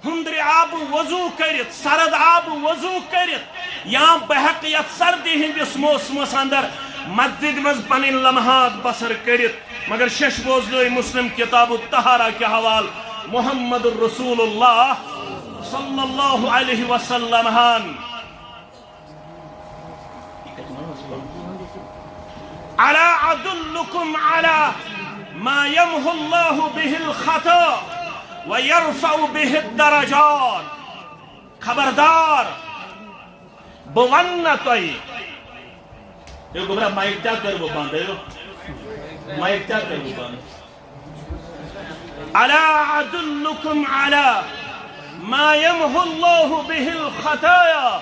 ہُنٛدرِ آبہٕ وضو کٔرِتھ، سرد آبہٕ وضو کٔرِتھ، یا بہٕ ہٮ۪کہٕ یَتھ سردی ہٕنٛدِس موسمس اندر مسجد منٛز پنٕنۍ لمحات بسر کٔرِتھ۔ مگر شش بوزنٲے مسلم کتاب الطہارہ کہِ حوالہٕ محمد رسول اللہ صلی اللہ علیہ وسلم ہن۔ الا ادلکم علی ما یمحو اللہ بہ الخطا و یرفع بہ الدرجات۔ خبردار، بہٕ ونہٕ نہ تۄہہِ۔ ہے گوٚبرا، مایک تہِ کٔر بہٕ بنٛد، ہے۔ مایک تہِ کٔر بہٕ بنٛد۔ الا ادلکم علی ما یمحو اللہ بہ الخطایا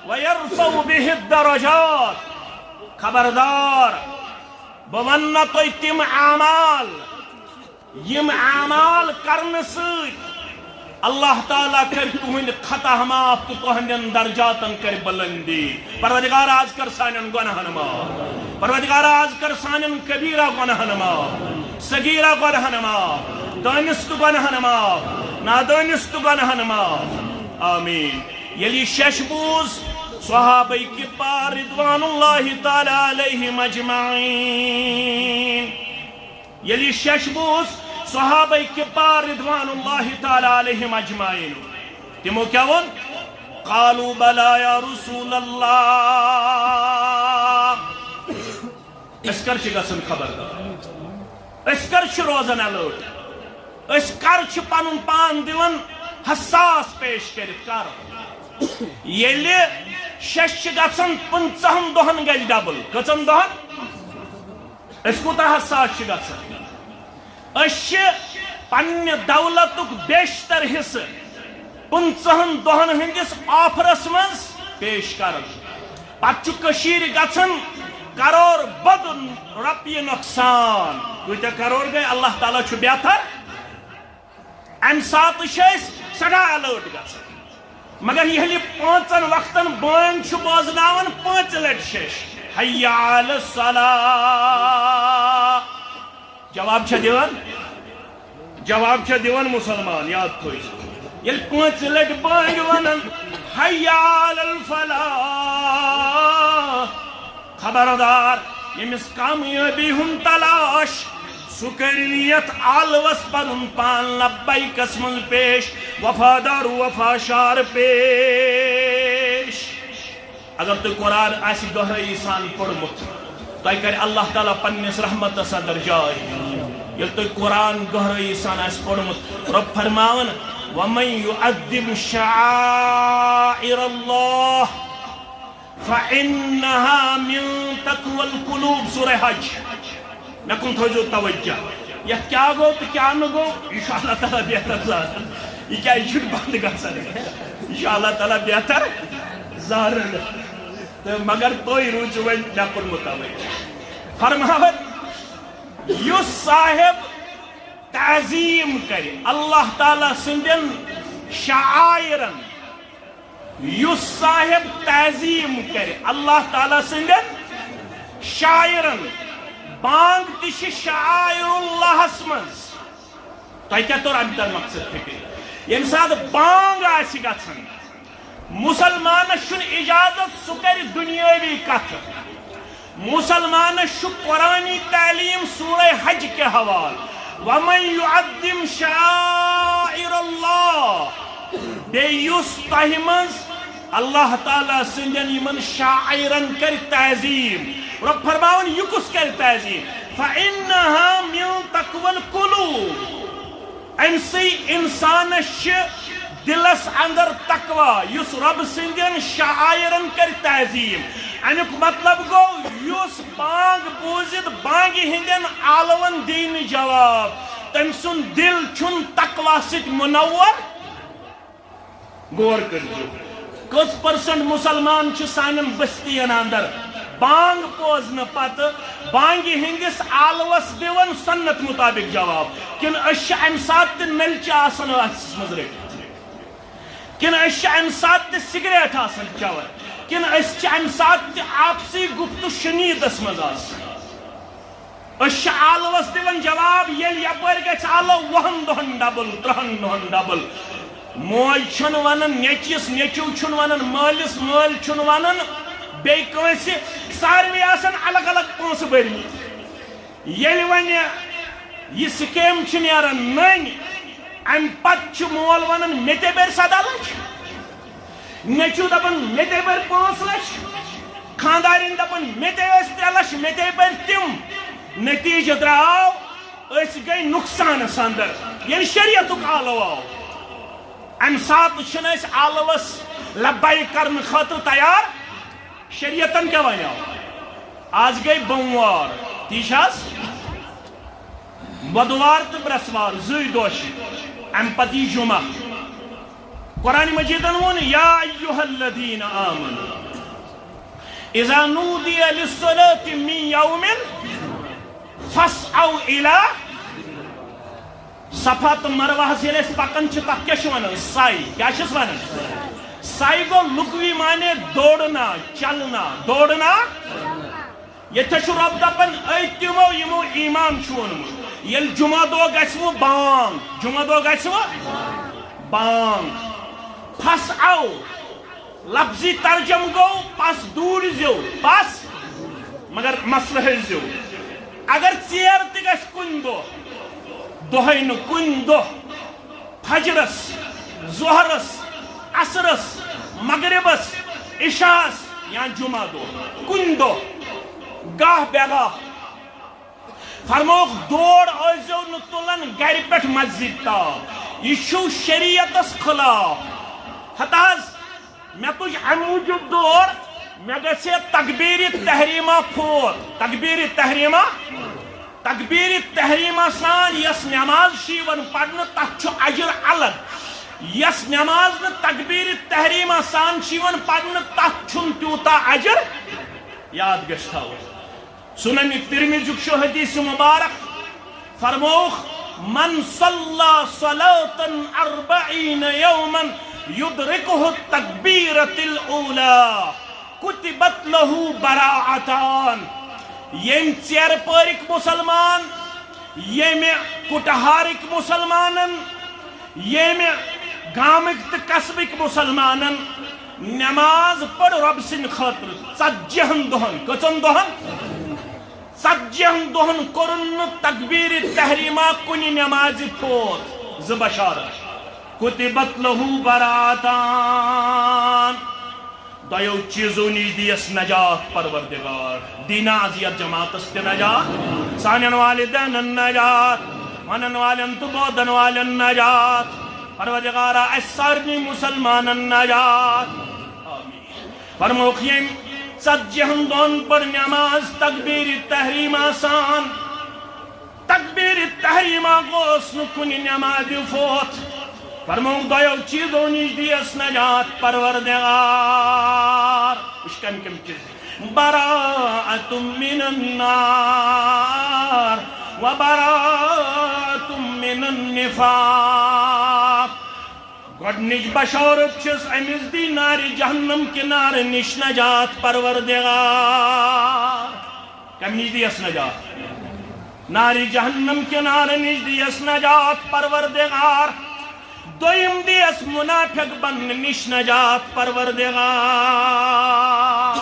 و یرفع بہ الدرجات۔ خبردار، بہٕ ونہٕ نہ تۄہہِ تِم اعمال، یِم اعمال کرنہٕ سۭتۍ اللہ تعالیٰ کرِ تُہنٛدۍ خطا معاف تہٕ تُہنٛدٮ۪ن درجاتن کرِ بلندی۔ پروردگار، از کر سانٮ۪ن گۄناہن معاف۔ پروردگار، از کر سانٮ۪ن کبیرہ گۄناہن معاف۔ صغیرہ گۄناہن معاف، دٲنِستہٕ گۄناہن معاف، نادٲنِستہٕ گۄناہن معاف۔ آمین۔ ییٚلہِ یہِ شش بوٗز صحابہ کبار رضوان اللہ تعالی علیہم اجمعین، ییٚلہِ یہِ شش بوٗز صحابہ کبار رضوان اللہ تعالی علیہم اجمعین، تِمو کیٛاہ ووٚن؟ قالوا بلی یا رسول اللہ۔ أسۍ کر چھِ گژھان خبردار؟ أسۍ کر چھِ روزان الرٹ؟ أسۍ کر چھِ پنُن پان دِوان حساس پیش کٔرِتھ؟ کر؟ ییٚلہِ شش چھِ گژھان پٕنٛژٕہن دۄہن گژھِ ڈبل۔ کٔژن دۄہن؟ أسۍ کوٗتاہ حساس چھِ گژھان؟ أسۍ چھِ پننہِ دولتُک بیشتر حصہٕ پٕنٛژٕہن دۄہن ہٕنٛدِس آفرس منٛز پیش کران۔ پتہٕ چھُ کٔشیٖرِ گژھان کرور بد رۄپیہِ نۄقصان۔ کۭتیاہ کرور گٔے؟ اللہ تعالیٰ چھُ بہتر۔ امہِ ساتہٕ چھِ أسۍ سٮ۪ٹھاہ الرٹ گژھان۔ مگر ییٚلہِ پانٛژن وقتن بٲنگ چھُ بوزناوان، پانٛژِ لٹہِ چھِ أسۍ حی علی الصلاۃ۔ جواب چھا دِوان؟ جواب چھا دِوان مُسلمان؟ یاد تھٲیِو۔ ییٚلہِ پانٛژِ لٹہِ بٲنگ ونان، حی علی الفلاح، خبردار، ییٚمِس کامیٲبی ہُنٛد تلاش، سُہ کَرِ نہٕ یَتھ آلوَس پَنُن پان لبیکَس منٛز پیش، وفادار وفاشار پیش۔ اگر تۄہہِ قرآن آسہِ گہرٲیی سان پوٚرمُت، تۄہہِ کَرِ اللہ تعالیٰ پنٛنِس رحمتَس اندر جاے۔ ییٚلہِ تۄہہِ قرآن گہرٲیی سان آسہِ پوٚرمُت، رۄب فرماوان، وَمَن یُعَظِّمْ شَعَائِرَ اللَّهِ فَإِنَّهَا مِن تَقْوَى الْقُلُوبِ، سورہ حج۔ مےٚ کُن تھٲیزیو توجہ۔ یَتھ کیٛاہ گوٚو تہٕ کیٛاہ نہٕ گوٚو، یہِ چھُ اللہ تعالیٰ بہتر زانان۔ یہِ کیٛازِ چھُنہٕ بنٛد گژھان؟ یہِ چھُ اللہ تعالیٰ بہتر زانان۔ تہٕ مگر تُہۍ روٗزِو وۄنۍ مےٚ کُن متوجہ۔ فرماوان، یُس صاحب تعظیٖم کرِ اللہ تعالیٰ سٕنٛدٮ۪ن شعائرن، یُس صاحب تعظیٖم کرِ اللہ تعالیٰ سٕنٛدٮ۪ن شاعرن، بانگ تہِ چھِ شعائر اللہس منٛز۔ تۄہہِ کیٛاہ توٚر اَمہِ تَل مقصد فِکرِ؟ ییٚمہِ ساتہٕ بانگ آسہِ گژھان، مُسلمانس چھُنہٕ اجازت سُہ کرِ دُنیٲوی کتھٕ۔ مُسلمانس چھُ قرآنی تعلیٖم سورہ حج کہِ حوالہٕ، وَمَن یُعَظِّمْ شَعَائِرَ اللَّهِ، بیٚیہِ یُس تۄہہِ منٛز اللہ تعالیٰ سٕنٛدٮ۪ن یِمن شاعرن کرِ تعظیٖم۔ رۄب فرماوان، یہِ کُس کرِ تعظیٖم؟ فَإِنَّهَا مِن تَقْوَى الْقُلُوبِ۔ أمۍ سٕے اِنسانس چھِ دِلس اندر تقویٰ، یُس رۄب سٕنٛدٮ۪ن شاعرن کرِ تعظیٖم۔ اَمیُک مطلب گوٚو، یُس بانگ بوٗزِتھ بانگہِ ہٕنٛدٮ۪ن آلون دِیہِ نہٕ جواب، تٔمۍ سُنٛد دِل چھُنہٕ تقویٰ سۭتۍ منور۔ غور کٔرۍزیو، کٔژ پرسنٹ مُسلمان چھِ سانٮ۪ن بستین اندر بانگ بوزنہٕ پتہٕ بانگہِ ہٕنٛدِس آلوس دِوان سنت مُطابق جواب؟ کِنہٕ أسۍ چھِ امہِ ساتہٕ تہِ نلچہِ آسان ٲسس منٛز رٔٹِتھ؟ کِنہٕ أسۍ چھِ امہِ ساتہٕ تہِ سگریٹ آسان چٮ۪وان؟ کِنہٕ أسۍ چھِ امہِ ساتہٕ تہِ آپسی گُفت و شنیدس منٛز آسان؟ أسۍ چھِ آلوَس دِوان جواب، ییٚلہِ یَپٲرۍ گژھِ آلو وُہَن دۄہَن ڈبل، ترٛہَن دۄہَن ڈبل۔ موج چھَنہٕ وَنان نیٚچوِس، نیٚچوٗ چھُنہٕ وَنان مٲلِس، مٲلۍ چھُنہٕ وَنان بیٚیہِ کٲنٛسہِ، ساروٕے آسان الگ الگ پونٛسہٕ بٔرمٕتۍ۔ ییٚلہِ وۄنۍ یہِ سکیٖم چھِ نیران نٔنۍ، اَمہِ پَتہٕ چھُ مول وَنان، "مےٚ تہِ بٔرۍ سَداہ لَچھ۔" نیٚچوٗ دَپان، "مےٚ تہِ بٔرۍ پانٛژھ لَچھ۔" خانٛدارِنۍ دَپان، "مےٚ تہِ ٲسۍ ترٛےٚ لَچھ، مےٚ تہِ بٔرۍ تِم۔" نتیٖجہٕ درٛاو، أسۍ گٔے نۄقصانَس اندر۔ ییٚلہِ شریعتُک آلو آو، اَمہِ ساتہٕ چھِنہٕ أسۍ آلوَس لبیک کرنہٕ خٲطرٕ تیار۔ شریعتن کیٛاہ وَنیو؟ آز گٔے بوموار، تی چھِ حظ؟ بۄدوار تہٕ برٛٮ۪سوار، زٕے دۄہ چھِ۔ اَمہِ پتہٕ یی جمعہ۔ قرآن مجیدن ووٚن، "یا ایھا الذین آمنوا اذا نودی للصلاۃ من یوم فاسعوا الی"۔ صفا تہٕ مروہس ییٚلہِ أسۍ پکان چھِ، تتھ کیٛاہ چھِ ونان؟ سعی۔ کیٛاہ چھِس ونان؟ سعی گوٚو لغوی معنی دوڑنا، چلنا، دوڑنا۔ ییٚتہِ چھُ رۄب دپان، أتۍ تِمو یِمو ایمان چھُ اوٚنمُت۔ ییٚلہِ جمعہ دۄہ گژھِ وۄنۍ بانگ، جمعہ دۄہ گژھِ وۄنۍ بانگ۔ پھس او، لفظی ترجمہٕ گوٚو پس دوٗرِ زیو، پس، مگر مسلہٕ ہٕنٛزِ زیو۔ اگر ژیر تہِ گژھِ کُنہِ دۄہ، دۄہے نہٕ، کُنہِ دۄہ، فجرس، ظہرس، عصرس، مغربس، عشاءس یا جمعہ دۄہ، کُنہِ دۄہ، گاہ بے گاہ، فرمووُکھ، دور ٲسۍزیو نہٕ تُلان گرِ پٮ۪ٹھ مسجد تام۔ یہِ چھُو شریعتس خلاف۔ ہتہٕ حظ، مےٚ تُج امہِ موٗجوٗب دور، مےٚ گژھِ ہے تکبیرِ تحریمہ فوت۔ تکبیرِ تحریمہ، تکبیرِ تحریمہ سان یۄس نماز چھِ یِوان پرنہٕ، تتھ چھُ اجر الگ۔ یۄس نماز نہٕ تکبیرِ تحریمہ سان چھِ یِوان پرنہٕ، تتھ چھُنہٕ تیوٗتاہ اجر۔ یاد گژھِ تھاوُن۔ سنن ترمذیُک چھُ حدیث مبارک، فرمووُکھ، "من صلی صلاة أربعین یوما یدرکہ التکبیرۃ الأولی کتبت لہ براءتان"۔ ییٚمۍ ژیرٕ پٲرِکۍ مُسلمان، ییٚمہِ کُٹہارٕکۍ مُسلمانن، ییٚمہِ گامٕکۍ تہٕ قصبٕکۍ مُسلمانن نماز پٔر رۄب سٕنٛدِ خٲطرٕ ژتجی ہن دۄہن۔ کٔژن دۄہن؟ ژتجی ہن دۄہن کوٚرُن نہٕ تکبیرِ تحریمہ کُنہِ نمازِ فوت۔ زٕ بشارت۔ کتبت لہ براءتان۔ دۄیو چیزو نِش دِیس نجات پروردگار۔ دینا از یتھ جماعتس تہِ نجات، سانٮ۪ن والدینن نجات، ونن والٮ۪ن تہٕ بوزن والٮ۪ن نجات۔ پروردگارا، اسہِ سارنٕے مسلمانن نجات۔ آمین۔ فرمووُکھ، ییٚمۍ ژتجی ہن دۄہن پٔر نماز تکبیرِ تحریمہ سان، تکبیرِ تحریمہ گوٚوس نہٕ کُنہِ نمازِ فوت۔ فرمووُکھ، دۄیو چیزو نِش دِیس نجات پروردگار۔ وٕچھ کمہِ کمہِ چیز۔ براءة من النار و براءة من النفاق۔ گۄڈنِچ بشارت چھس أمِس دی نارِ جہنم کہِ نارٕ نِش نجات پروردگار۔ کمہِ نِش دِیس نجات؟ نارِ جہنم کہِ نارٕ نِش دِیس نجات پروردگار۔ دوٚیِم دِیس منافق بننہٕ نِش نجات پروردگار۔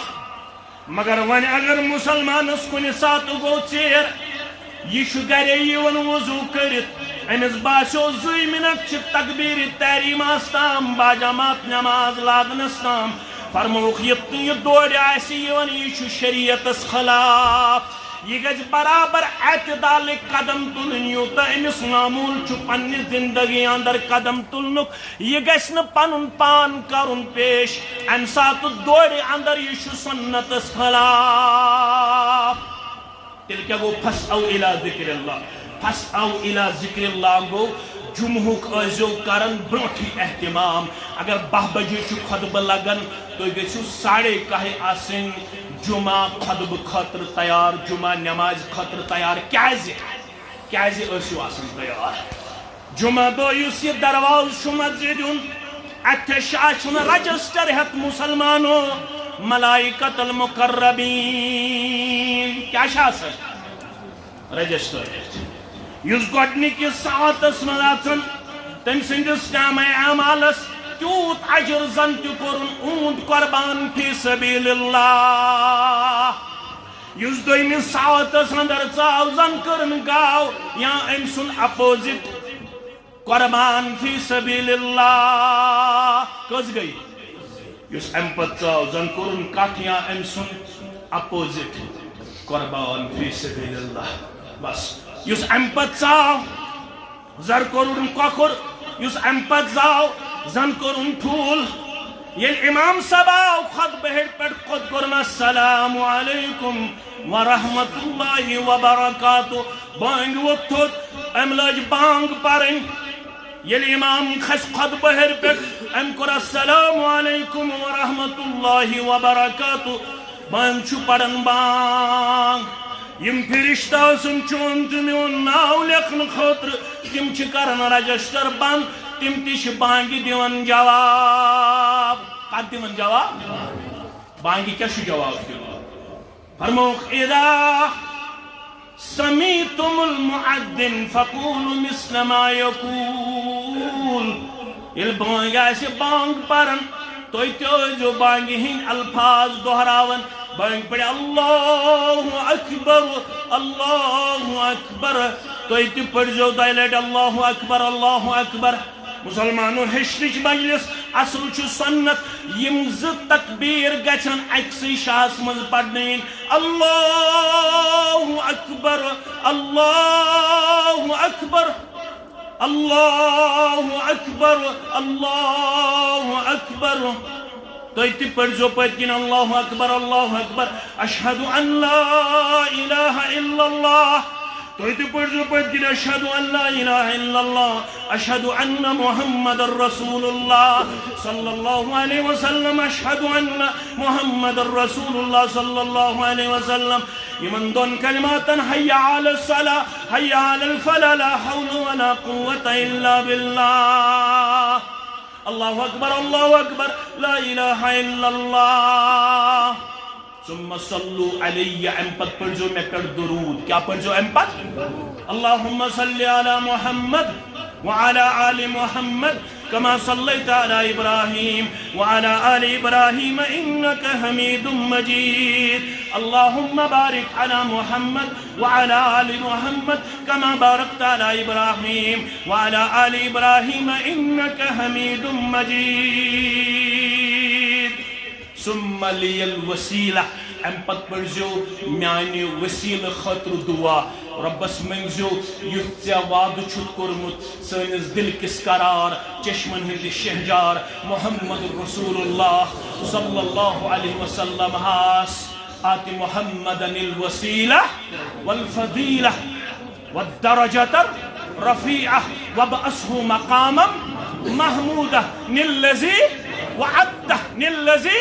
مگر وۄنۍ اگر مسلمانس کُنہِ ساتہٕ گوٚو ژیر، یہِ چھُ گرے یِوان وضو کٔرِتھ، أمِس باسیو زٕے منٹ چھِ تکبیرِ تحریمہ تام باجماعت نماز لاگنس تام، فرمووُکھ، یہِ، یہِ دورِ آسہِ یِوان، یہِ چھُ شریعتس خلاف۔ یہِ گژھِ برابر اعتدالٕکۍ قدم تُلٕنۍ، یوٗتاہ أمِس معموٗل چھُ پننہِ زندگی اندر قدم تُلنُک۔ یہِ گژھِ نہٕ پنُن پان کرُن پیش۔ امہِ ساتہٕ دورِ اندر یہِ چھُ سنتس خلاف۔ تیٚلہِ کیٛاہ گوٚو؟ فسعوا الی ذکر اللہ۔ فسعوا الی ذکر اللہ گوٚو جمعہُک ٲسۍزیو کران برونٛٹھٕے اہتمام۔ اگر باہ بجے چھُ خطبہٕ لگان، تُہۍ گٔژھِو ساڑے کاہہِ آسٕنۍ جمعہ خطبہٕ خٲطرٕ تیار، جمعہ نمازِ خٲطرٕ تیار۔ کیٛازِ؟ کیٛازِ ٲسِو آسان تیار؟ جمعہ دۄہ یُس یہِ دروازٕ چھُ مسجدِ ہُنٛد، اَتہِ چھُ آسان رجسٹر ہٮ۪تھ مسلمانو، ملائکۃ المقربین۔ کیٛاہ چھُ آسان؟ رجسٹر ہٮ۪تھ۔ یُس گۄڈٕنِکِس ساعتس منٛز اژان، تٔمۍ سٕنٛدِس نامہ اعمالس تیوٗت اجر زن تہِ کوٚرُن اوٗنٹ قربان فی سبیل اللہ۔ یُس دوٚیمِس ساعتس اندر ژاو، زن کٔرٕن گاو یا أمۍ سُنٛد اپوزٹ قربان فی سبیل اللہ۔ کٔژ گٔے؟ یُس امہِ پتہٕ ژاو، زن کوٚرُن کٹھ یا أمۍ سُنٛد اپوزٹ قربان فی سبیل اللہ۔ بس، یُس امہِ پتہٕ ژاو، زن کوٚرُن کۄکُر، یُس امہِ پتہٕ زاو، زن کوٚرُن ٹھوٗل۔ ییٚلہِ امام صٲب آو خطبہٕ ہیٚرِ پٮ۪ٹھ، کوٚت کوٚرُن السلام علیکم ورحمۃ اللہ وبرکاتہ، بانگہِ ووٚتھ تھوٚد، أمۍ لٲج بانگ پرٕنۍ۔ ییٚلہِ امام کھسہِ خطبہٕ ہیٚرِ پٮ۪ٹھ، أمۍ کوٚر السلام علیکم ورحمۃ اللہ وبرکاتہ، بانگ چھُ پران بانگ۔ یِم فرشتہٕ آسن چون تہٕ میون ناو لیکھنہٕ خٲطرٕ، تِم چھِ کران رجسٹر بند، تِم تہِ چھِ بانگہِ دِوان جواب۔ کتھ دِوان جواب؟ بانگہِ کیٛاہ چھُ جواب دِوان؟ فرمووُکھ، اذا سمعتم المؤذن فقولوا مثل ما يقول۔ ییٚلہِ بانگ آسہِ بانگ پران، تُہۍ تہِ ٲسۍزیو بانگہِ ہٕنٛدۍ الفاظ دۄہراوان۔ بانگ پرِ، اللہ اکبر، اللہ اکبر۔ تُہۍ تہِ پٔرۍزیو دۄیہِ لٹہِ، اللہ اکبر، اللہ اکبر۔ مسلمانو، ہیٚچھنٕچ مجلس، اصل چھُ سنت، یِم زٕ تکبیر گژھن أکسٕے شاہس منٛز پرنہٕ یِنۍ۔ اللہ اکبر، اللہ اکبر، اللہ اکبر، اللہ اکبر۔ تُہۍ تہِ پٔرۍزیو پٔتۍ کِنۍ، اللہ اکبر، اللہ اکبر، اشہد ان لا الہ الا اللہ۔ تُہۍ تہِ پٔرۍزیو پٔتۍ کِنۍ، اشہد ان لا الہ الا اللہ، اشہد ان محمد رسول اللہ صلی اللہ علیہ وسلم، اشہد ان محمد رسول اللہ صلی اللہ علیہ وسلم۔ یِمن دۄن کلماتن، حی علی الصلاۃ، حی علی الفلاح، لا حول ولا قوۃ الا باللہ۔ اللہ اکبر، اللہ اکبر، لا الہ الا اللہ۔ ثم صلوا علی، امہِ پتہٕ پٔرۍزیو مےٚ پٮ۪ٹھ درود۔ کیٛاہ پٔرۍزیو امہِ پتہٕ؟ اللہم صل علی محمد وعلی آل محمد کما صلیت علی ابراہیم وعلی آل ابراہیم انک حمید مجید۔ اللہم بارک علی محمد وعلی آل محمد کما بارکت علی ابراہیم وعلی آل ابراہیم انک حمید مجید۔ ثم لی الوسیلہ، امہِ پتہٕ پٔرۍزیو میانہِ وسیلہٕ خٲطرٕ دعا۔ رۄبس منٛگزیو یُتھ ژےٚ وعدٕ چھُتھ کوٚرمُت سٲنِس دِل کِس قرار، چشمن ہٕنٛدِ شہجار محمد رسول اللہ صلی اللہ علیہ وسلم ہس۔ آت محمدا الوسیلہ والفضیلہ والدرجة الرفيعة وابعثه مقاما محمودا الذي وعدته الذي۔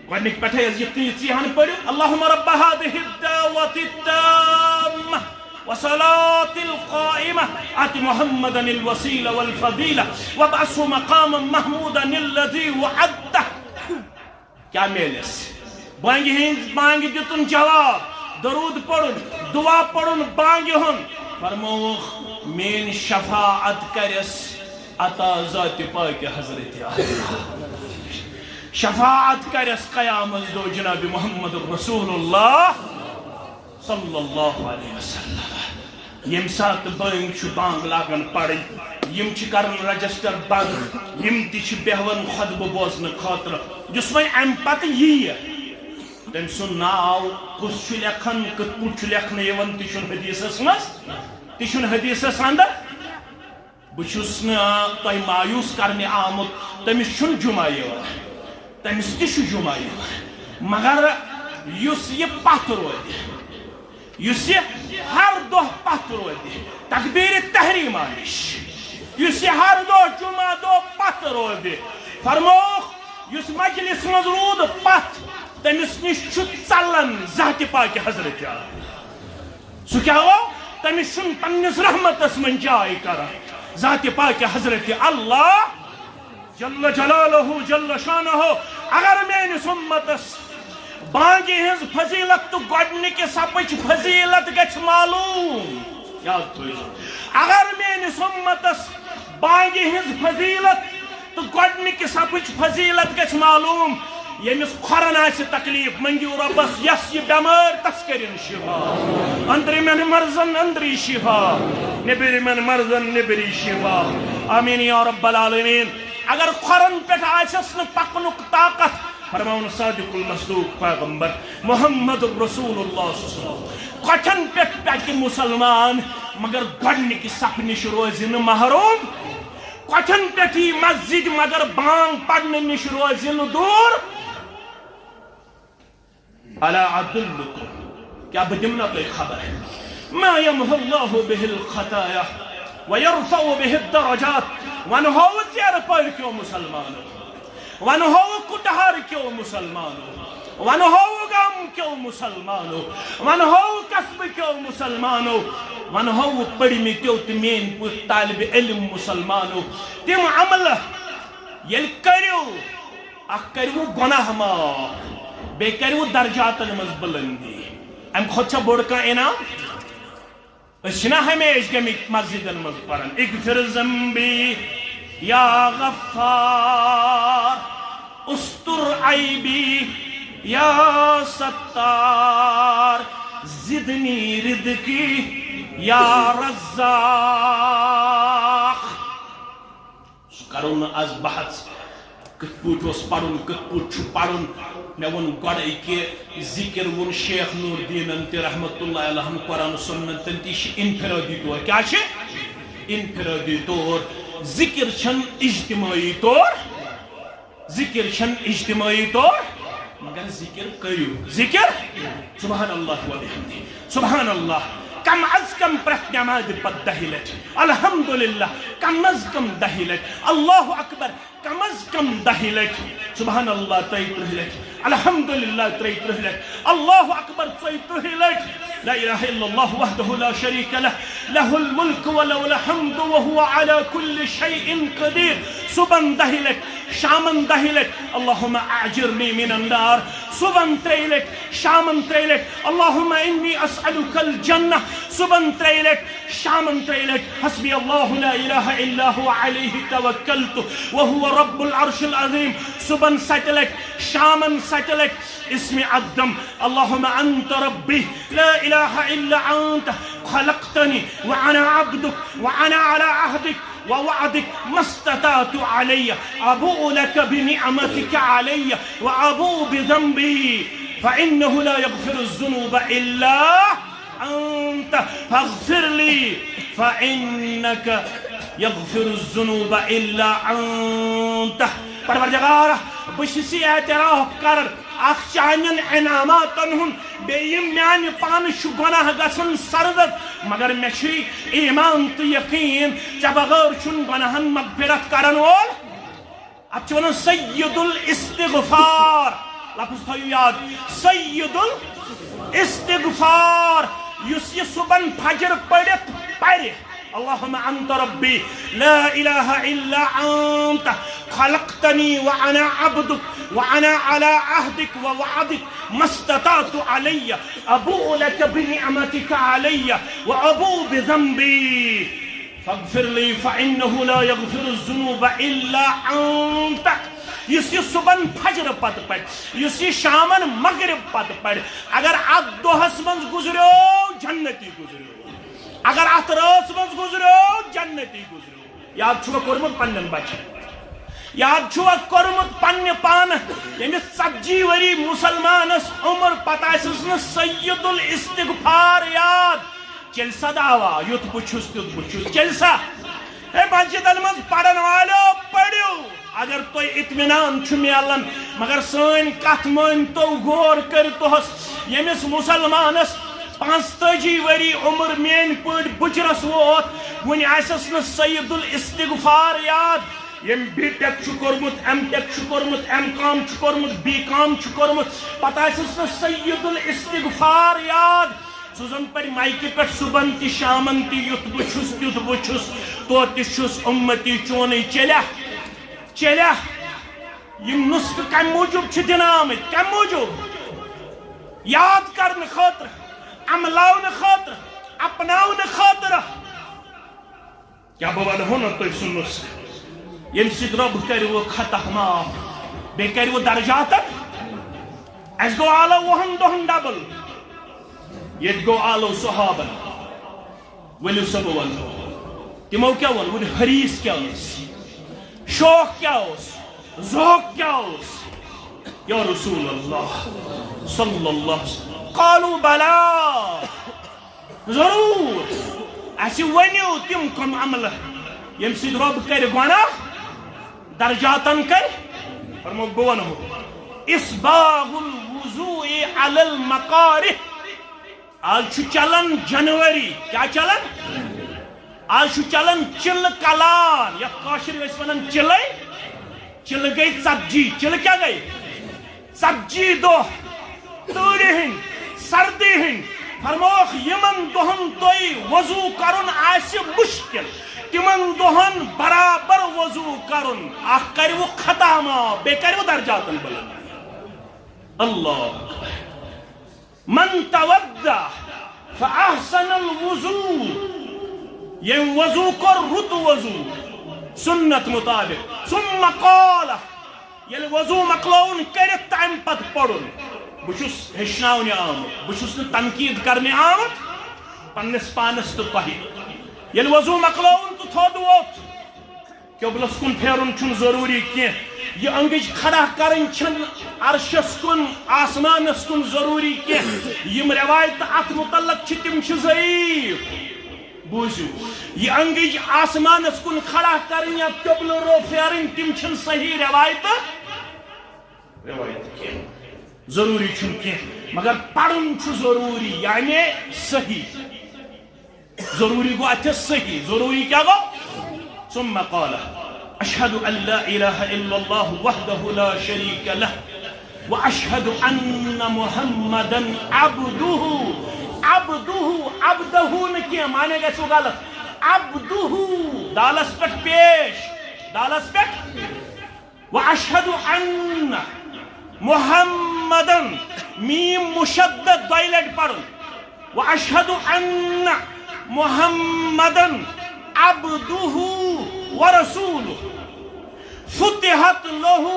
گۄڈٕنِکۍ پٮ۪ٹھَے حظ یِتھ کٔنۍ یہِ ژیٖہان پٔرِو، اللهم رب هذه الدعوة التامة والصلاة القائمة آت محمدا الوسيلة والفضيلة وابعثه مقاما محمودا الذي وعدته۔ کیٛاہ میلٮ۪س؟ بانگہِ ہٕنٛز، بانگہِ دِتُن جواب، درود پوٚرُن، دعا پوٚرُن بانگہِ ہُنٛد۔ فرمووُکھ، میٲنۍ شفاعت کرٮ۪س عطا ذاتِ پاکِ حضرت اعلیٰ۔ شفاعت کرٮ۪س قیامت دۄہ جناب محمد رسول اللہ صلی اللہ علیہ وسلم۔ ییٚمہِ ساتہٕ بٲنگ چھُ بانگ لاگان پرٕنۍ، یِم چھِ کران رجسٹر بند، یِم تہِ چھِ بیہوان خطبہٕ بوزنہٕ خٲطرٕ۔ یُس وۄنۍ امہِ پتہٕ یِیہِ، تٔمۍ سُنٛد ناو کُس چھُ لیکھان، کِتھ پٲٹھۍ چھُ لیکھنہٕ یِوان، تہِ چھُنہٕ حدیثس منٛز، تہِ چھُنہٕ حدیثس اندر۔ بہٕ چھُس نہٕ تۄہہِ مایوس کرنہِ آمُت، تٔمِس چھُنہٕ جمعہ یِوان، تٔمِس تہِ چھُ جمعہ یِوان، مگر یُس یہِ پتھ روزِ، یُس یہِ ہر دۄہ پتھ روزِ تکبیرِ تحریمہ نِش، یُس یہِ ہر دۄہ جمعہ دۄہ پتھ روزِ، فرمووُکھ، یُس مجلس منٛز روٗد پتھ، تٔمِس نِش چھُ ژلان ذاتِ پاکِ حضرت اعلیٰ۔ سُہ کیٛاہ گوٚو؟ تٔمِس چھُنہٕ پننِس رحمتس منٛز جاے کران۔ ذاتِ پاکِ حضرت اللہ جل جلالہ جل شانہ، اگر میٲنِس اُمتس بانگہِ ہٕنٛز فضیلت تہٕ گۄڈنِکہِ صفٕچ فضیلت گژھِ معلوم، یاد تھٲیِو، اگر میٲنِس اُمتس بانگہِ ہٕنٛز فضیلت تہٕ گۄڈنِکہِ صفٕچ فضیلت گژھِ معلوم، ییٚمِس کھۄرن آسہِ تکلیف، منٛگِو رۄبس، یۄس یہِ بٮ۪مٲرۍ، تس کٔرِن شفا۔ أنٛدرِمٮ۪ن مرضن أنٛدری شفا، نیٚبرِمٮ۪ن مرضن نیٚبری شفا۔ آمیٖن یا رب العالمین۔ اگر کھۄرن پٮ۪ٹھ آسٮ۪س نہٕ پکنُک طاقت، فرماوُن صادق المصدوق پیغمبر محمد رسول اللہ صلی اللہ علیہ وسلم، کۄٹھٮ۪ن پٮ۪ٹھ پکہِ مسلمان، مگر گۄڈنِکہِ صفہٕ نِش روزِ نہٕ محروم۔ کۄٹھٮ۪ن پٮ۪ٹھ یی مسجد، مگر بانگ پرنہٕ نِش روزِ نہٕ دوٗر۔ الا ادلکم، کیٛاہ بہٕ دِمہٕ نا تۄہہِ خبر؟ ما یمحو اللہ بہ الخطایا ویرفع بہ الدرجات۔ ونہو ژیرٕ پٲرۍ کیو مسلمانو، ونہو کُٹہار کیو مسلمانو، ونہو گام کیو مسلمانو، ونہو قصبہٕ کیو مسلمانو، ونہو پٔرمٕتیو تہٕ میٲنۍ پٲٹھۍ طالب علم مسلمانو، تِم عملہٕ ییٚلہِ کٔرِو، اکھ کٔرِو گۄناہ معاف، بیٚیہِ کٔرِو درجاتن منٛز بلندی۔ امہِ کھۄتہٕ چھا بوٚڑ کانٛہہ انعام؟ أسۍ چھِنہ ہمیشہِ گٔمٕتۍ مسجدن منٛز پران، اغفر ذنبی یا غفار، استر عیبی یا ستار، زدنی رزقی یا رزاق۔ سُہ کرو نہٕ از بحث، کِتھ پٲٹھۍ اوس پرُن، کِتھ پٲٹھۍ چھُ پرُن۔ مےٚ ووٚن گۄڈے کہِ ذکر ووٚن شیخ نور دیٖنن تہِ رحمتہ اللہ علیہن، قرآن سنتن تہِ، یہِ چھِ انفرادی طور۔ کیٛاہ چھِ؟ انفرادی طور۔ ذکر چھَنہٕ اجتماعی طور، ذکر چھَنہٕ اجتماعی طور، مگر ذکر کٔرِو۔ ذکر، سبحان اللہ و بحمدہ، سبحان اللہ۔ کم از کم پرٛٮ۪تھ نمازِ پتہٕ دَہہِ لٹہِ الحمدللہ، کم از کم دَہہِ لٹہِ اللہ اکبر، کم از کم دَہہِ لٹہِ سبحان اللہ، ژۄیہِ ترٕٛہ لٹہِ الحمدللہ، ژۄیہِ ترٕٛہ لٹہِ اللہ اکبر، ژۄیہِ ترٕٛہ لٹہِ لا الہ الا اللہ وحدہ لا شریک لہ، لہ الملک و لہ الحمد و هو علی کل شیء قدیر۔ صبحن دَہہِ لٹہِ، شامن دَہہِ لٹہِ اللہم اعجرنی من النار۔ صبحن ترٛیٚیہِ لٹہِ، شامن ترٛیٚیہِ لٹہِ اللہم انی اسألک الجنہ۔ صبحن ترٛیٚیہِ لٹہِ، شامن ترٛیٚیہِ لٹہِ حسبی اللہ لا الہ الا هو علیہ توکلت و هو رب العرش العظیم۔ صبحن ستہِ لٹہِ، شامن ستہِ لٹہِ اسم اعظم، اللہم انت ربی لا الہ الا انت خلقتنی وانا عبدک وانا علی عہدک ووعدک ما استطعت علی ابوء لک بنعمتک علی وابوء بذنبی فانه لا یغفر الذنوب الا انت فاغفر لی فانک یغفر الذنوب الا انت۔ پروردگار، بہٕ چھُس یہِ اعتراف کران اکھ چانٮ۪ن انعاماتن ہُنٛد، بیٚیہِ یِم میانہِ پانہٕ چھُ گۄناہ گژھان سرزد، مگر مےٚ چھُے ایمان تہٕ یقین، ژےٚ بغٲر چھُنہٕ گۄناہن مغفرت کرن وول۔ اتھ چھِ ونان سید الاستغفار۔ لفظ تھٲیِو یاد، سید الاستغفار۔ یُس یہِ صبحن فجر پٔرِتھ پرِ، اللہم انت ربی لا الہ الا انت خلقتنی وانا عبدک وانا علی عہدک ووعدک ما استطعت علی ابوء لک بنعمتک علی وابوء بذنبی فاغفر لی فانه لا یغفر الذنوب الا انت۔ یُس یہِ صبحن فجر پتہٕ پرِ، یُس یہِ شامن مغرب پتہٕ پرِ، اگر اتھ دۄہس منٛز گُزریو، جنتی گُزریو۔ اگر اتھ رٲژ منٛز گُزریو، جنتی گُزریو۔ یاد چھُوا کوٚرمُت پننٮ۪ن بچن؟ یاد چھُوا کوٚرمُت پننہِ پانہٕ؟ ییٚمِس ژتجی ؤری مسلمانس عمر، پتہٕ آسٮ۪س نہٕ سید الاستغفار یاد۔ چیٚلہِ سا دعوا، یُتھ بہٕ چھُس، تیُتھ بہٕ چھُس۔ چیٚلہِ سا؟ ہے، مسجدن منٛز پرن والٮ۪و، پٔرِو۔ اگر تۄہہِ اطمینان چھُ میلان، مگر سٲنۍ کتھ مٲنۍ تو، غور کٔرِتوس، ییٚمِس مسلمانس پانٛژتٲجی ؤری عمر میٲنۍ پٲٹھۍ بُجرس ووت، وُنہِ آسٮ۪س نہٕ سید الاستغفار یاد۔ ییٚمۍ بی ٹیک چھُ کوٚرمُت، ایم ٹیک چھُ کوٚرمُت، ایم کام چھُ کوٚرمُت، بی کام چھُ کوٚرمُت، پتہٕ آسٮ۪س نہٕ سید الاستغفار یاد۔ سُہ زن پرِ مایکہِ پٮ۪ٹھ صبحن تہِ شامن تہِ، یُتھ بہٕ چھُس، تیُتھ بہٕ چھُس، توتہِ چھُس اُمتی چونٕے۔ چیٚلیا؟ چیٚلیا؟ یِم نُسخہٕ کمہِ موٗجوٗب چھِ دِنہٕ آمٕتۍ؟ کمہِ موٗجوٗب؟ یاد کرنہٕ خٲطرٕ، عملاونہٕ خٲطرٕ، اپناونہٕ خٲطرٕ۔ کیٛاہ بہٕ ونہو نہ تۄہہِ سُہ نُسخہٕ، ییٚمہِ سۭتۍ رۄب کرِ وۄنۍ خطا معاف، بیٚیہِ کرِ وۄنۍ درجاتن؟ اَسہِ گوٚو آلو وُہن دۄہن ڈبل، ییٚتہِ گوٚو آلو صحابن۔ ؤلِو سا بہٕ ونہو، تِمو کیٛاہ ووٚن؟ وُنہِ حریص کیٛاہ اوس، شوق کیٛاہ اوس، ذوق کیٛاہ اوس؟ یا رسول اللہ صلی اللہ علیہ وسلم، قالوا بلا، ضروٗر، اَسہِ ؤنِو تِم کم عملہٕ، ییٚمہِ سۭتۍ رۄب کرِ گۄناہ، درجاتن کرِ۔ فرموو، بہٕ ونہو، اسباغ الوضوء علی المکارہ۔ آز چھُ چلان جنوری، کیٛاہ چلان؟ آز چھُ چلان چِلہٕ کلان، یتھ کٲشِر ٲسۍ ونان چِلے۔ چِلہٕ گٔے ژتجی، چِلہٕ کیٛاہ گٔے؟ ژتجی دۄہ تۭرِ ہٕنٛدۍ، سردی ہٕنٛدۍ۔ فرمووُکھ، یِمن دۄہن تۄہہِ وضو کرُن آسہِ مُشکِل، تِمن دۄہن برابر وضو کرُن۔ اکھ کرِوٕ خطا معاف، بیٚیہِ کرِوٕ درجاتن بلند۔ اللہ اکبر۔ من توضأ فأحسن الوضوء، ییٚمۍ وضو کوٚر، رُت وضو، سنت مطابق، ثم قال، ییٚلہِ وضو مۄکلووُن کٔرِتھ تہٕ اَمہِ پتہٕ پوٚرُن، بہٕ چھُس ہیٚچھناونہِ آمُت، بہٕ چھُس نہٕ تنقید کرنہِ آمُت پننِس پانس تہٕ تۄہہِ۔ ییٚلہِ وضو مۄکلووُن تہٕ تھوٚد ووٚتھ، قبلس کُن پھیرُن چھُنہٕ ضروٗری کینٛہہ۔ یہِ أنٛگٕج کھڑا کرٕنۍ چھَنہٕ عرشس کُن، آسمانس کُن ضروٗری کینٛہہ۔ یِم روایتہٕ اتھ متعلق چھِ، تِم چھِ ضعیف۔ بوٗزِو، یہِ أنٛگٕج آسمانس کُن کھڑا کرٕنۍ یا قبلہٕ رو پھیرٕنۍ، تِم چھِنہٕ صحیح روایتہٕ، روایتہٕ کینٛہہ۔ ضروٗری چھُنہٕ کینٛہہ، مگر پرُن چھُ ضروٗری، یعنی صحیح۔ ضروٗری گوٚو اَتھٮ۪س صحیح۔ ضروٗری کیٛاہ گوٚو؟ ثم قال، أشهد أن لا إله إلا الله وحده لا شريك له، وأشهد أن محمدا عبده۔ عبده، عبده نہٕ کینٛہہ، معنی گژھِ غلط۔ عبده، دالس پٮ۪ٹھ پیش، دالس پٮ۪ٹھ۔ وأشهد أن محمدا، میٖم مشدد دۄیہِ لٹہِ پرُن۔ وأشهد أن محمدا عبده ورسوله، فتحت له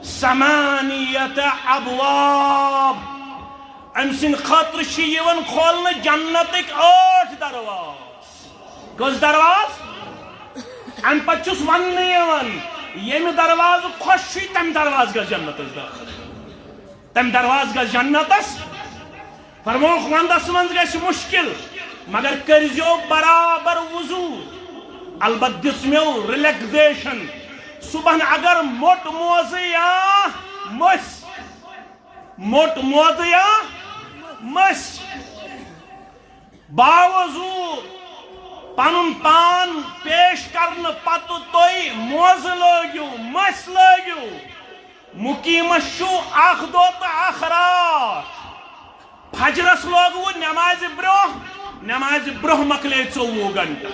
ثمانية أبواب۔ أمۍ سٕنٛدِ خٲطرٕ چھِ یِوان کھولنہٕ جنتٕکۍ ٲٹھ دروازٕ۔ کٔژ دروازٕ؟ اَمہِ پتہٕ چھُس وننہٕ یِوان، ییٚمہِ دروازٕ خۄش چھُے، تَمہِ دروازٕ گژھ جنتس دٲخل۔ تَمہِ دروازٕ گژھ جنتس۔ فرمووُکھ، ونٛدس منٛز گژھِ مُشکِل، مگر کٔرۍزیو برابر وضو۔ البتہٕ دِژ مےٚ relaxation۔ صبحن اگر موٚٹ موزٕ یا مٔسۍ، موٚٹ موزٕ یا مٔسۍ، باوضو پنُن پان پیش کرنہٕ پتہٕ تُہۍ موزٕ لٲگِو، مٔسۍ لٲگِو، مُقیٖمس چھُ اکھ دۄہ تہٕ اکھ راتھ۔ فجرس لوگوٕ نمازِ برونٛہہ، نمازِ برونٛہہ مۄکلے ژوٚوُہ گھنٹہٕ۔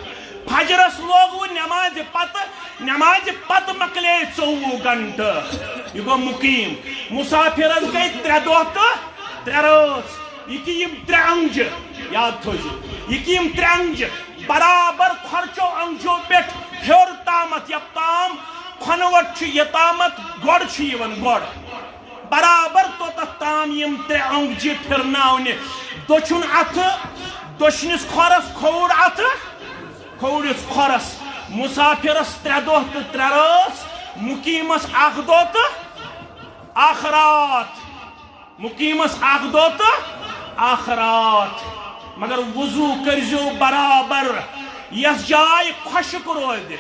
فجرس لوگوٕ نمازِ پتہٕ، نمازِ پتہٕ مۄکلے ژوٚوُہ گھنٹہٕ۔ یہِ گوٚو مُقیٖم۔ مُسافِرس گٔے ترٛےٚ دۄہ تہٕ ترٛےٚ رٲژ۔ یہِ کہِ یِم ترٛےٚ أنٛگجہِ، یاد تھٲوزِ، یہِ کہِ یِم ترٛےٚ أنٛگجہِ برابر کھۄرچو أنٛگجو پٮ۪ٹھ ہیوٚر تامتھ، یوٚت تام کھۄنہٕ وَٹ چھُ، یوٚتامتھ گۄڈٕ چھُ یِوان، گۄڈٕ۔ برابر توٚتتھ تام یِم ترٛےٚ أنٛگجہِ پھِرناونہِ، دٔچھُن اَتھٕ دٔچھنِس کھۄرس، کھووُر اَتھٕ کھوورِس کھۄرس۔ مُسافِرس ترٛےٚ دۄہ تہٕ ترٛےٚ رٲژ، مُقیٖمس اکھ دۄہ تہٕ اکھ راتھ۔ مُقیٖمس اکھ دۄہ تہٕ اکھ راتھ۔ مگر وضو کٔرۍزیو برابر، یۄس جاے خۄشک روزِ۔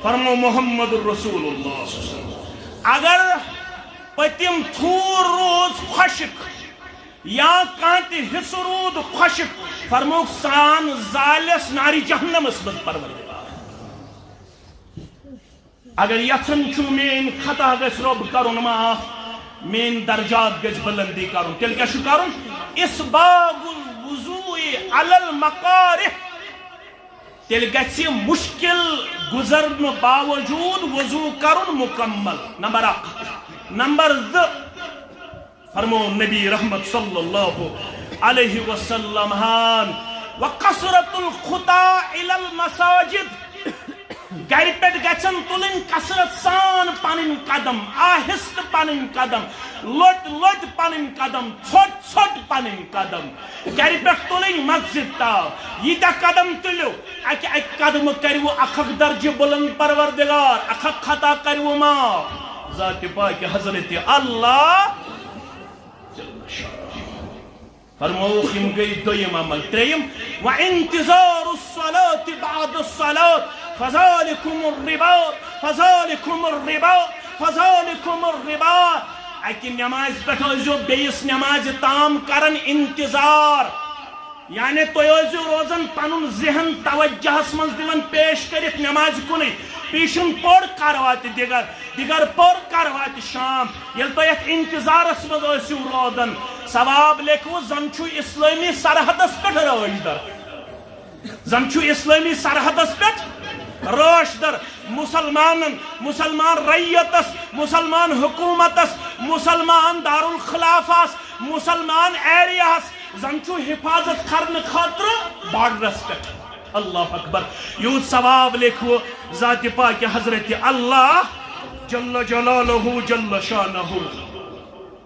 فرموو محمد رسول اللہ صلی اللہ علیہ وسلم، اگر پٔتِم تھوٗر روٗز خۄشک یا کانٛہہ تہِ حصہٕ روٗد خۄشک، فرمووُکھ، سان زالٮ۪س نارِ جہنمس منٛز پروردگار۔ اگر یژھان چھُو میٲنۍ خطا گژھِ رۄب کرُن معاف، میٲنۍ درجات گژھِ بلندی کرُن، تیٚلہِ کیٛاہ چھُ کرُن؟ اسباغ الوضوء علی المکارہ۔ تیٚلہِ گژھِ مُشکِل گُزرنہٕ باوجوٗد وضو کرُن مُکمل۔ نمبر اکھ۔ نمبر زٕ، فرموو نبی رحمت صلی اللہ علیہ وسلم ہن، وکثرت الخطا الی المساجد۔ گرِ پٮ۪ٹھ گژھن تُلٕنۍ کثرت سان پنٕنۍ قدم، آہستہٕ پنٕنۍ قدم، لۄتۍ لۄتۍ پنٕنۍ قدم، ژھوٚٹ ژھوٚٹ پنٕنۍ قدم۔ گرِ پٮ۪ٹھ تُلٕنۍ مسجد تام۔ ییٖتیٛاہ قدم تُلِو، اکہِ اکہِ قدمہٕ کروٕ اکھ اکھ درجہٕ بلند پروردگار، اکھ اکھ خطا کروٕ معاف۔ ذاتِ پاکِ حضرت اللہ۔ فرمووُکھ، یِم گٔے دوٚیِم عمل۔ ترٛیٚیِم، وانتظار الصلاۃ بعد الصلاۃ، فذلکم الرباط، فذلکم الرباط، فذلکم الرباط۔ اکہِ نمازِ پٮ۪ٹھ ٲسۍزیو بیٚیِس نمازِ تام کران انتظار۔ یعنی تُہۍ ٲسۍزیو روزان پنُن ذہن توجہس منٛز دِوان پیش کٔرِتھ نمازِ کُنُے۔ پیشن پوٚر، کر واتہِ دِگر، دِگر پوٚر، کر واتہِ شام۔ ییٚلہِ تُہۍ یتھ انتظارس منٛز ٲسِو روزان، ثواب لیکھوٕ زن چھُ اسلٲمی سرحدس پٮ۪ٹھ رٲچھ در۔ زن چھُ اسلٲمی سرحدس پٮ۪ٹھ رٲچھ در۔ مسلمانن، مسلمان رعیتس، مسلمان حکومتس، مسلمان دارالخلافس، مسلمان ایریاہس زن چھُ حفاظت کرنہٕ خٲطرٕ بارڈرس پٮ۪ٹھ۔ اللہ اکبر۔ یوٗت ثواب لیکھو ذاتِ پاکہِ حضرت اللہ جل جلالہ جل شانہ۔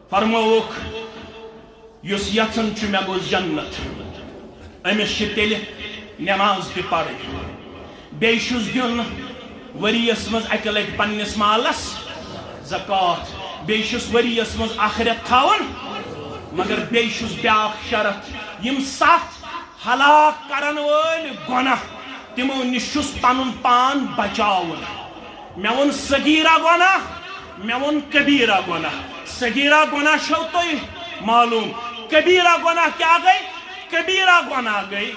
فرمووُکھ، یُس یژھان چھُ مےٚ گوٚژھ جنت، أمِس چھِ تیٚلہِ نٮ۪ماز تہِ پرٕنۍ، بیٚیہِ چھُس دیُن ؤریَس منٛز اَکہِ لَٹہِ پننِس مالَس زکوٰۃ، بیٚیہِ چھُس ؤریَس منٛز اَکھ رٮ۪تھ تھاوُن۔ مگر بیٚیہِ چھُس بیٛاکھ شرط، یِم ستھ ہلاک کرن وٲلۍ گۄناہ، تِمو نِش چھُس پنُن پان بچاوُن۔ مےٚ ووٚن صغیرہ گۄناہ، مےٚ ووٚن کبیرہ گۄناہ۔ صغیرہ گۄناہ چھو تۄہہِ معلوم، کبیرہ گۄناہ کیٛاہ گٔے؟ کبیرہ گۄناہ گٔے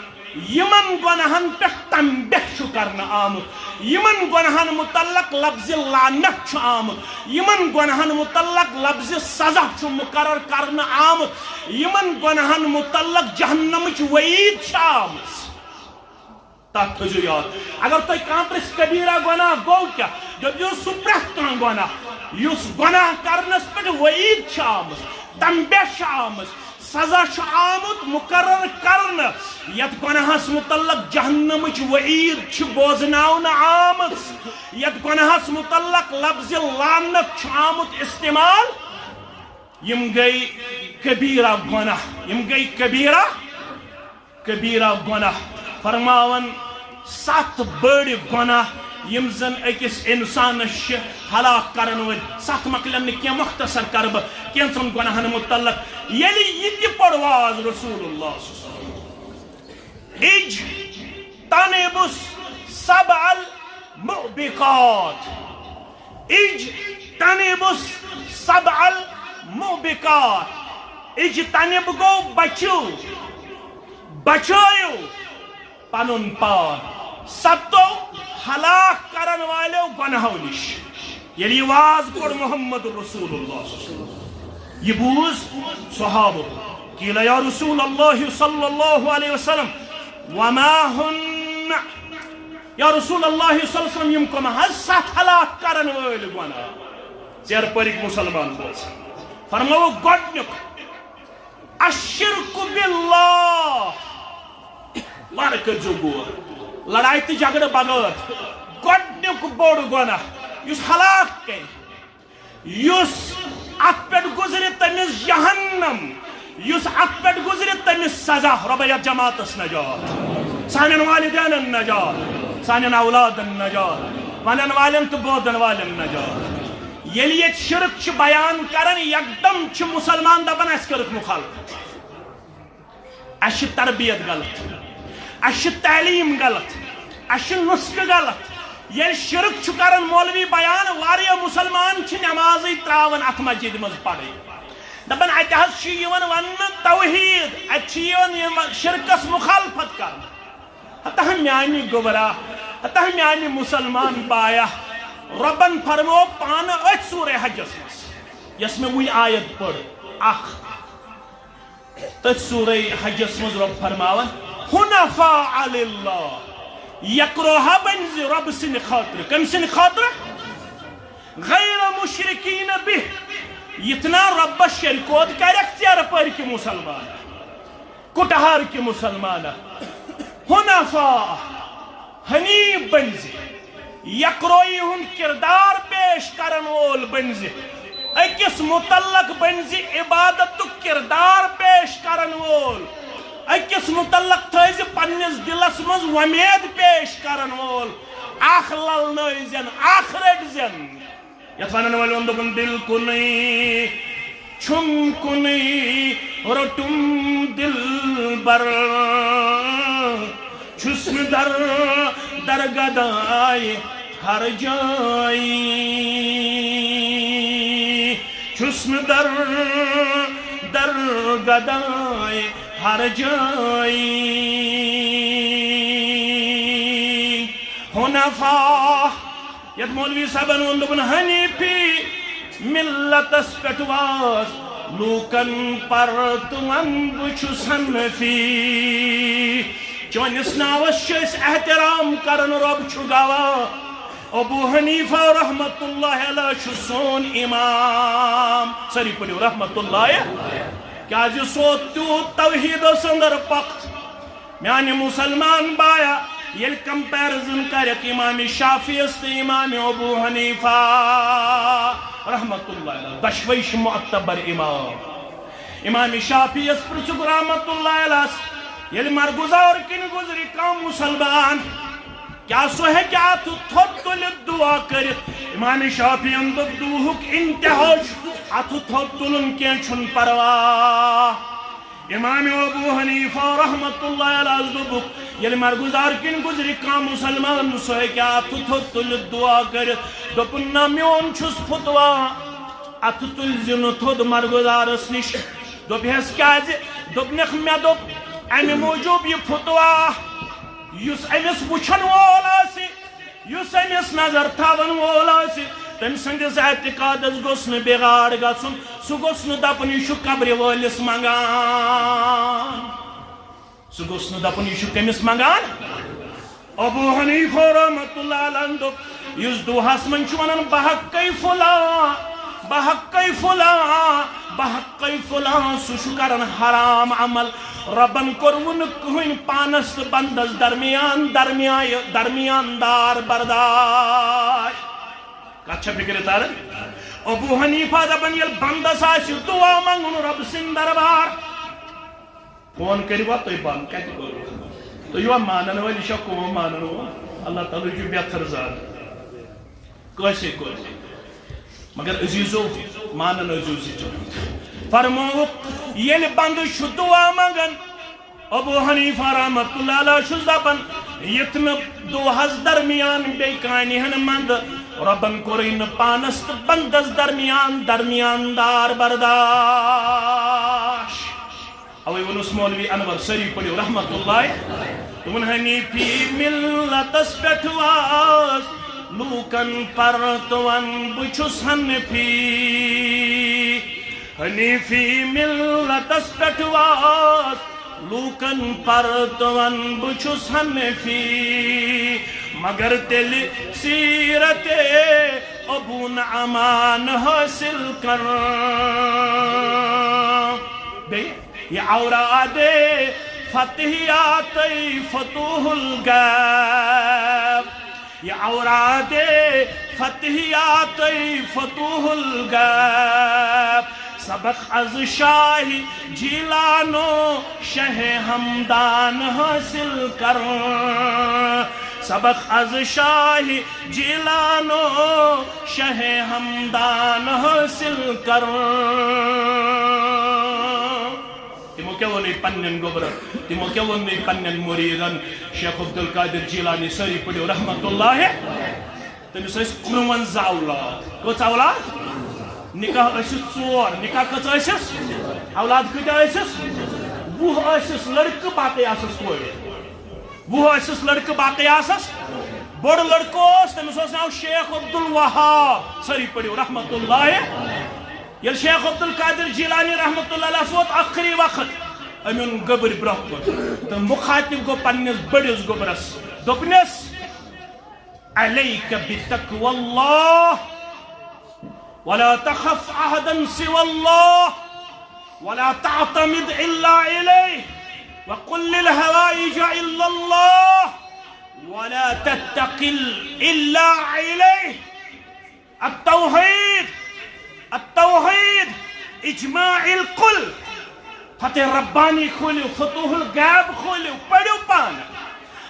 یِمن گۄناہن پٮ۪ٹھ تنبیہ چھُ کرنہٕ آمُت، یِمن گۄناہن متعلق لفظِ لعنت چھُ آمُت، یِمن گۄناہن متعلق لفظِ سزا چھُ مقرر کرنہٕ آمُت، یِمن گۄناہن متعلق جہنمٕچ وعید چھِ آمٕژ۔ تتھ تھٲیزیو یاد۔ اگر تۄہہِ کانٛہہ پرژھِ کبیرہ گۄناہ گوٚو کیٛاہ، دٔپزیو سُہ پرٛٮ۪تھ کانٛہہ گۄناہ یُس گۄناہ کرنس پٮ۪ٹھ وعید چھِ آمٕژ، تنبیہ چھِ آمٕژ، سزا چھُ آمُت مقرر کرنہٕ، یتھ گۄناہس متعلق جہنمٕچ وعید چھِ بوزناونہٕ آمٕژ، یتھ گۄناہس متعلق لفظِ لعنت چھُ آمُت استعمال۔ یِم گٔے کبیرہ گۄناہ، یِم گٔے کبیرہ، کبیرہ گۄناہ۔ فرماوان ستھ بٔڑۍ گۄناہ یِم زن أکِس انسانس چھِ ہلاک کرن وٲلۍ۔ ستھ مۄکلن نہٕ کینٛہہ، مختصر کرٕ بہٕ کینٛژن گۄناہن متعلق۔ ییٚلہِ یہِ تہِ پوٚر واز رسول اللہ صلی اللہ علیہ وسلم، اجتنبوا السبع الموبقات۔ اجتنبوا السبع الموبقات۔ اجتنب گوٚو بچِو، بچٲیِو پنُن پان ستو ہلاک کرن والیو گۄنہو نِش۔ ییٚلہِ یہِ واز کوٚر محمد رسول اللہ صلی اللہ علیہ وسلم، یہِ بوٗز صحابو، قیل یا رسول اللہ صلی اللہ علیہ وسلم، وما ہن؟ یا رسول اللہ صلی اللہ علیہ وسلم، یِم کم حظ ستھ ہلاک کرن وٲلۍ گۄناہ؟ ژیر پٔرِکھ مسلمان بٲژ۔ فرمووُکھ گۄڈٕنیُک، الشرک باللہ۔ وارٕ کٔرۍزیو غور، لڑایہِ تہٕ جھگڑٕ بغٲر گۄڈٕنیُک بوٚڑ گۄناہ یُس ہلاک کرِ، یُس اتھ پٮ۪ٹھ گُزرِ تٔمِس جہنم، یُس اتھ پٮ۪ٹھ گُزرِ تٔمِس سزا۔ رۄبہ یتھ جماعتس نجات، سانٮ۪ن والدینن نجات، سانٮ۪ن اولادن نجات، ونن والٮ۪ن تہٕ بوزن والٮ۪ن نجات۔ ییٚلہِ ییٚتہِ شرک چھِ بیان کران، یکدم چھِ مسلمان دپان اسہِ کٔرٕکھ مخالفت۔ اسہِ چھِ تربیت غلط، اسہِ چھِ تعلیٖم غلط، اسہِ چھِ نسخہٕ غلط۔ ییٚلہِ شرک چھُ کران مولوی بیان، واریاہ مسلمان چھِ نمازٕے تراوان اتھ مسجدِ منٛز پرٕنۍ۔ دپان اتہِ حظ چھُ یِوان وننہٕ توحید، اتہِ چھِ یِوان یِم شرکس مخالفت کرنہٕ۔ ہتہ میانہِ گوبرا، ہتہ میانہِ مسلمان بایا، رۄبن فرموو پانہٕ أتھۍ سورہ حجس منٛز، یۄس مےٚ وُنۍ آیت پٔر، اکھ۔ تٔتھۍ سورہ حجس منٛز رۄب فرماوان، حنفاء للہ، یکروہا بٔنۍ زِ رۄب سٕنٛدِ خٲطرٕ۔ کٔمۍ سٕنٛدِ خٲطرٕ؟ غیر مشرکین بہ، یِتھ نہ رۄبس شرکوت کرکھ ژیرٕ پٔرۍ کہِ مسلمان، کُٹہار کہِ مسلمان۔ حنفاء، حنیف بٔنۍ زِ، یکرویی ہُنٛد کردار پیش کرن وول بٔنۍ زِ، أکِس متعلق بٔنۍ زِ عبادتُک کردار پیش کرن وول، أکِس متعلق تھٲوزِ پننِس دلس منٛز وۄمید پیش کرن وول، اکھ للنٲوزٮ۪ن، اکھ رٔٹزٮ۪ن۔ یتھ ونن وٲلۍ ووٚن، دوٚپُن، دل کُنُے چھُم کُنُے روٚٹُم دلبر، چھُس نہٕ در در گداے ہر جاے، چھُس نہٕ در در گداے ہر جاے۔ حنفاء، یتھ مولوی صٲبن ووٚن، دوٚپُن، حنیفی ملتس پٮ۪ٹھ واز لوٗکن پر تہٕ ون بہٕ چھُس حنفی۔ چٲنِس ناوس چھِ أسۍ احترام کران، رۄب چھُ گواہ۔ ابو حنیفہ رحمتہ اللہ علیہ چھُ سون امام۔ سٲری پٔرِو رحمتہ اللہ۔ کیازِ سُہ اوس تیوٗت توحیٖدس اندر پۄختہٕ۔ میانہِ مسلمان بایا، ییٚلہِ کمپیرزن کرکھ امام شافعیس تہٕ امام ابو حنیفہ رحمت اللہ علیہ، دۄشوے چھِ معتبر امام۔ امام شافعیس پرژھُکھ رحمت اللہ علیہ، ییٚلہِ مرگزار کِنۍ گُزرِ کانٛہہ مسلمان، کیٛاہ سُہ ہیٚکہِ اَتھٕ تھوٚد تُلِتھ دُعا کٔرِتھ؟ امام شافعین دوٚپ، دُعہُک انتہا چھُ اَتھٕ تھوٚد تُلُن، کینٛہہ چھُنہٕ پرواے۔ امام ابو حنیفہ رحمت اللہ علیہ دوٚپُکھ، ییٚلہِ مرگزار کِنۍ گُزرِ کانٛہہ مسلمان، سُہ ہیٚکہِ اَتھٕ تھوٚد تُلِتھ دُعا کٔرِتھ۔ دوٚپُن، نہ، میون چھُس فتوا، اَتھٕ تُلۍ زِ نہٕ تھوٚد مرگزارس نِش۔ دوٚپہس، کیٛازِ؟ دوٚپنکھ، مےٚ دوٚپ، امہِ موٗجوٗب یہِ فتوا، یُس أمِس وٕچھن وول آسہِ، یُس أمِس نظر تھاون وول آسہِ، تٔمۍ سٕنٛدِس اعتقادس گوٚژھ نہٕ بِگاڑ گژھُن۔ سُہ گوٚژھ نہٕ دپُن، یہِ چھُ قبرِ وٲلِس منٛگان۔ سُہ گوٚژھ نہٕ دپُن، یہِ چھُ کٔمِس منٛگان؟ ابو حنیفہ رحمت اللہ علیہ دوٚپ، یُس دُعاہس منٛز چھُ ونان، بہٕ حقے فلاں، بہٕ حقے فلاں، بہٕ حقے فلاں، سُہ چھُ کران حرام عمل۔ رۄبن کوٚروُ نہٕ کٕہٕنۍ پانس تہٕ بندس درمیان، درمیان، درمیان دار برداشت۔ کتھ چھا فکرِ تران؟ ابو حنیفہ دپان، ییٚلہِ بندس آسہِ دُعا منٛگُن رۄب سٕنٛدِ دربار، فون کٔرِو تُہۍ بنٛد، کتہِ کوٚروٕ؟ تُہۍ یِوا مانن وٲلۍ، یہِ چھا قوم مانن وول؟ اللہ تعالیٰ چھُ بہتر زانان۔ کٲنٛسے کوٚر۔ مگر عزیزو، مانن عزیزو تہِ۔ فرمووُکھ، ییٚلہِ بندٕ چھُ دُعا منٛگان، ابو حنیفہ رحمت اللہ علیہ چھُس دپان، یُتھ نہٕ دُعاہس درمیان بیٚیہِ کانہِ ہن منٛدٕ، رۄبن کوٚرُے نہٕ پانس تہٕ بندس درمیان، درمیان دار برداشت۔ اوے ووٚنُس مولوی انور، سٲری پٔرِو رحمت اللہ۔ دوٚپُن، حنیفی ملتس پٮ۪ٹھ واز لوٗکن پرتوان، بہٕ چھُس حنفی۔ حنیفی ملتس پٮ۪ٹھ واز لوٗکن پرتوان، بہٕ چھُس حنفی۔ مگر تیٚلہِ سیرت ابو نعمان حٲصِل کران۔ بیٚیہِ یہِ اورادِ فتحیاتَے فتوح الغیب، یہِ اورادِ فتحیاتَے فتوح الغیب، سبق از شاہ جیلانو شہ ہمدان حٲصِل کران، سبق از شاہ جیلانو شہ ہمدان حٲصِل کران۔ تِمو کیٛاہ ووٚنُے پننٮ۪ن گوٚبرن؟ تِمو کیٛاہ ووٚنُے پننٮ۪ن مُریٖدن؟ شیخ عبدالقادر جیلانی، سٲری پٔرِو رحمت اللہ۔ تٔمِس ٲسۍ کُنوَنزاہ اولاد۔ کٔژ اولاد؟ نکاح ٲسِس ژور۔ نکاح کٔژ ٲسِس؟ اولاد کۭتیٛاہ ٲسِس؟ وُہ ٲسِس لڑکہٕ، باقٕے آسَس کورِ۔ وُہ ٲسِس لڑکہٕ، باقٕے آسَس۔ بوٚڑ لڑکہٕ اوس، تٔمِس اوس ناو شیخ عبدالوہاب۔ سٲری پٔرِو رحمت اللہ۔ ییٚلہِ شیخ عبدالقادر جیلانی رحمت اللہ علیہ ووت ٲخری وقت، أمۍ اوٚن گٔبٕرۍ برٛونٛہہ کُن تہٕ مُخاطب گوٚو پننِس بٔڑِس گوٚبرس، دوٚپنس، علیک بتقوی اللہ، ولا تخف احدا سوى الله، ولا تعتمد الا عليه، وقل للحوائج الا الله، ولا تتكل الا عليه۔ التوحید، التوحید، اجماع الکل۔ فتح ربانی کھوٗلِو، فتوح الغیب کھوٗلِو، پٔرِو پانہٕ۔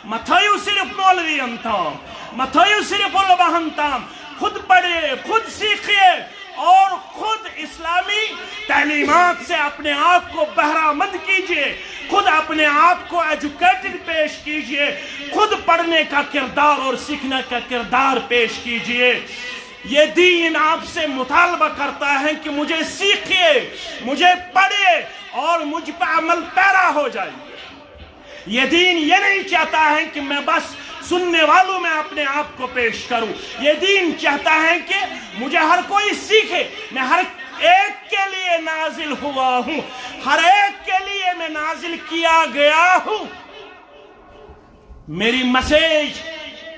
مہ تھٲیِو صرف مولوین تام، مہ تھٲیِو صرف علماہن تام۔ خود پڑھیے، خود سیکھیے اور خود اسلامی تعلیمات سے اپنے آپ کو بہرامند کیجیے، خود اپنے آپ کو ایجوکیٹڈ پیش کیجیے، خود پڑھنے کا کردار اور سیکھنے کا کردار پیش کیجیے۔ یہ دین آپ سے مطالبہ کرتا ہے کہ مجھے سیکھیے، مجھے پڑھیے اور مجھ پہ عمل پیرا ہو جائیے۔ یہ دین یہ نہیں چاہتا ہے کہ میں بس سننے والوں میں اپنے آپ کو پیش کروں۔ یہ دین چاہتا ہے کہ مجھے ہر کوئی سیکھے۔ میں ہر ایک کے لیے نازل ہوا ہوں، ہر ایک کے لیے میں نازل کیا گیا ہوں۔ میری میسج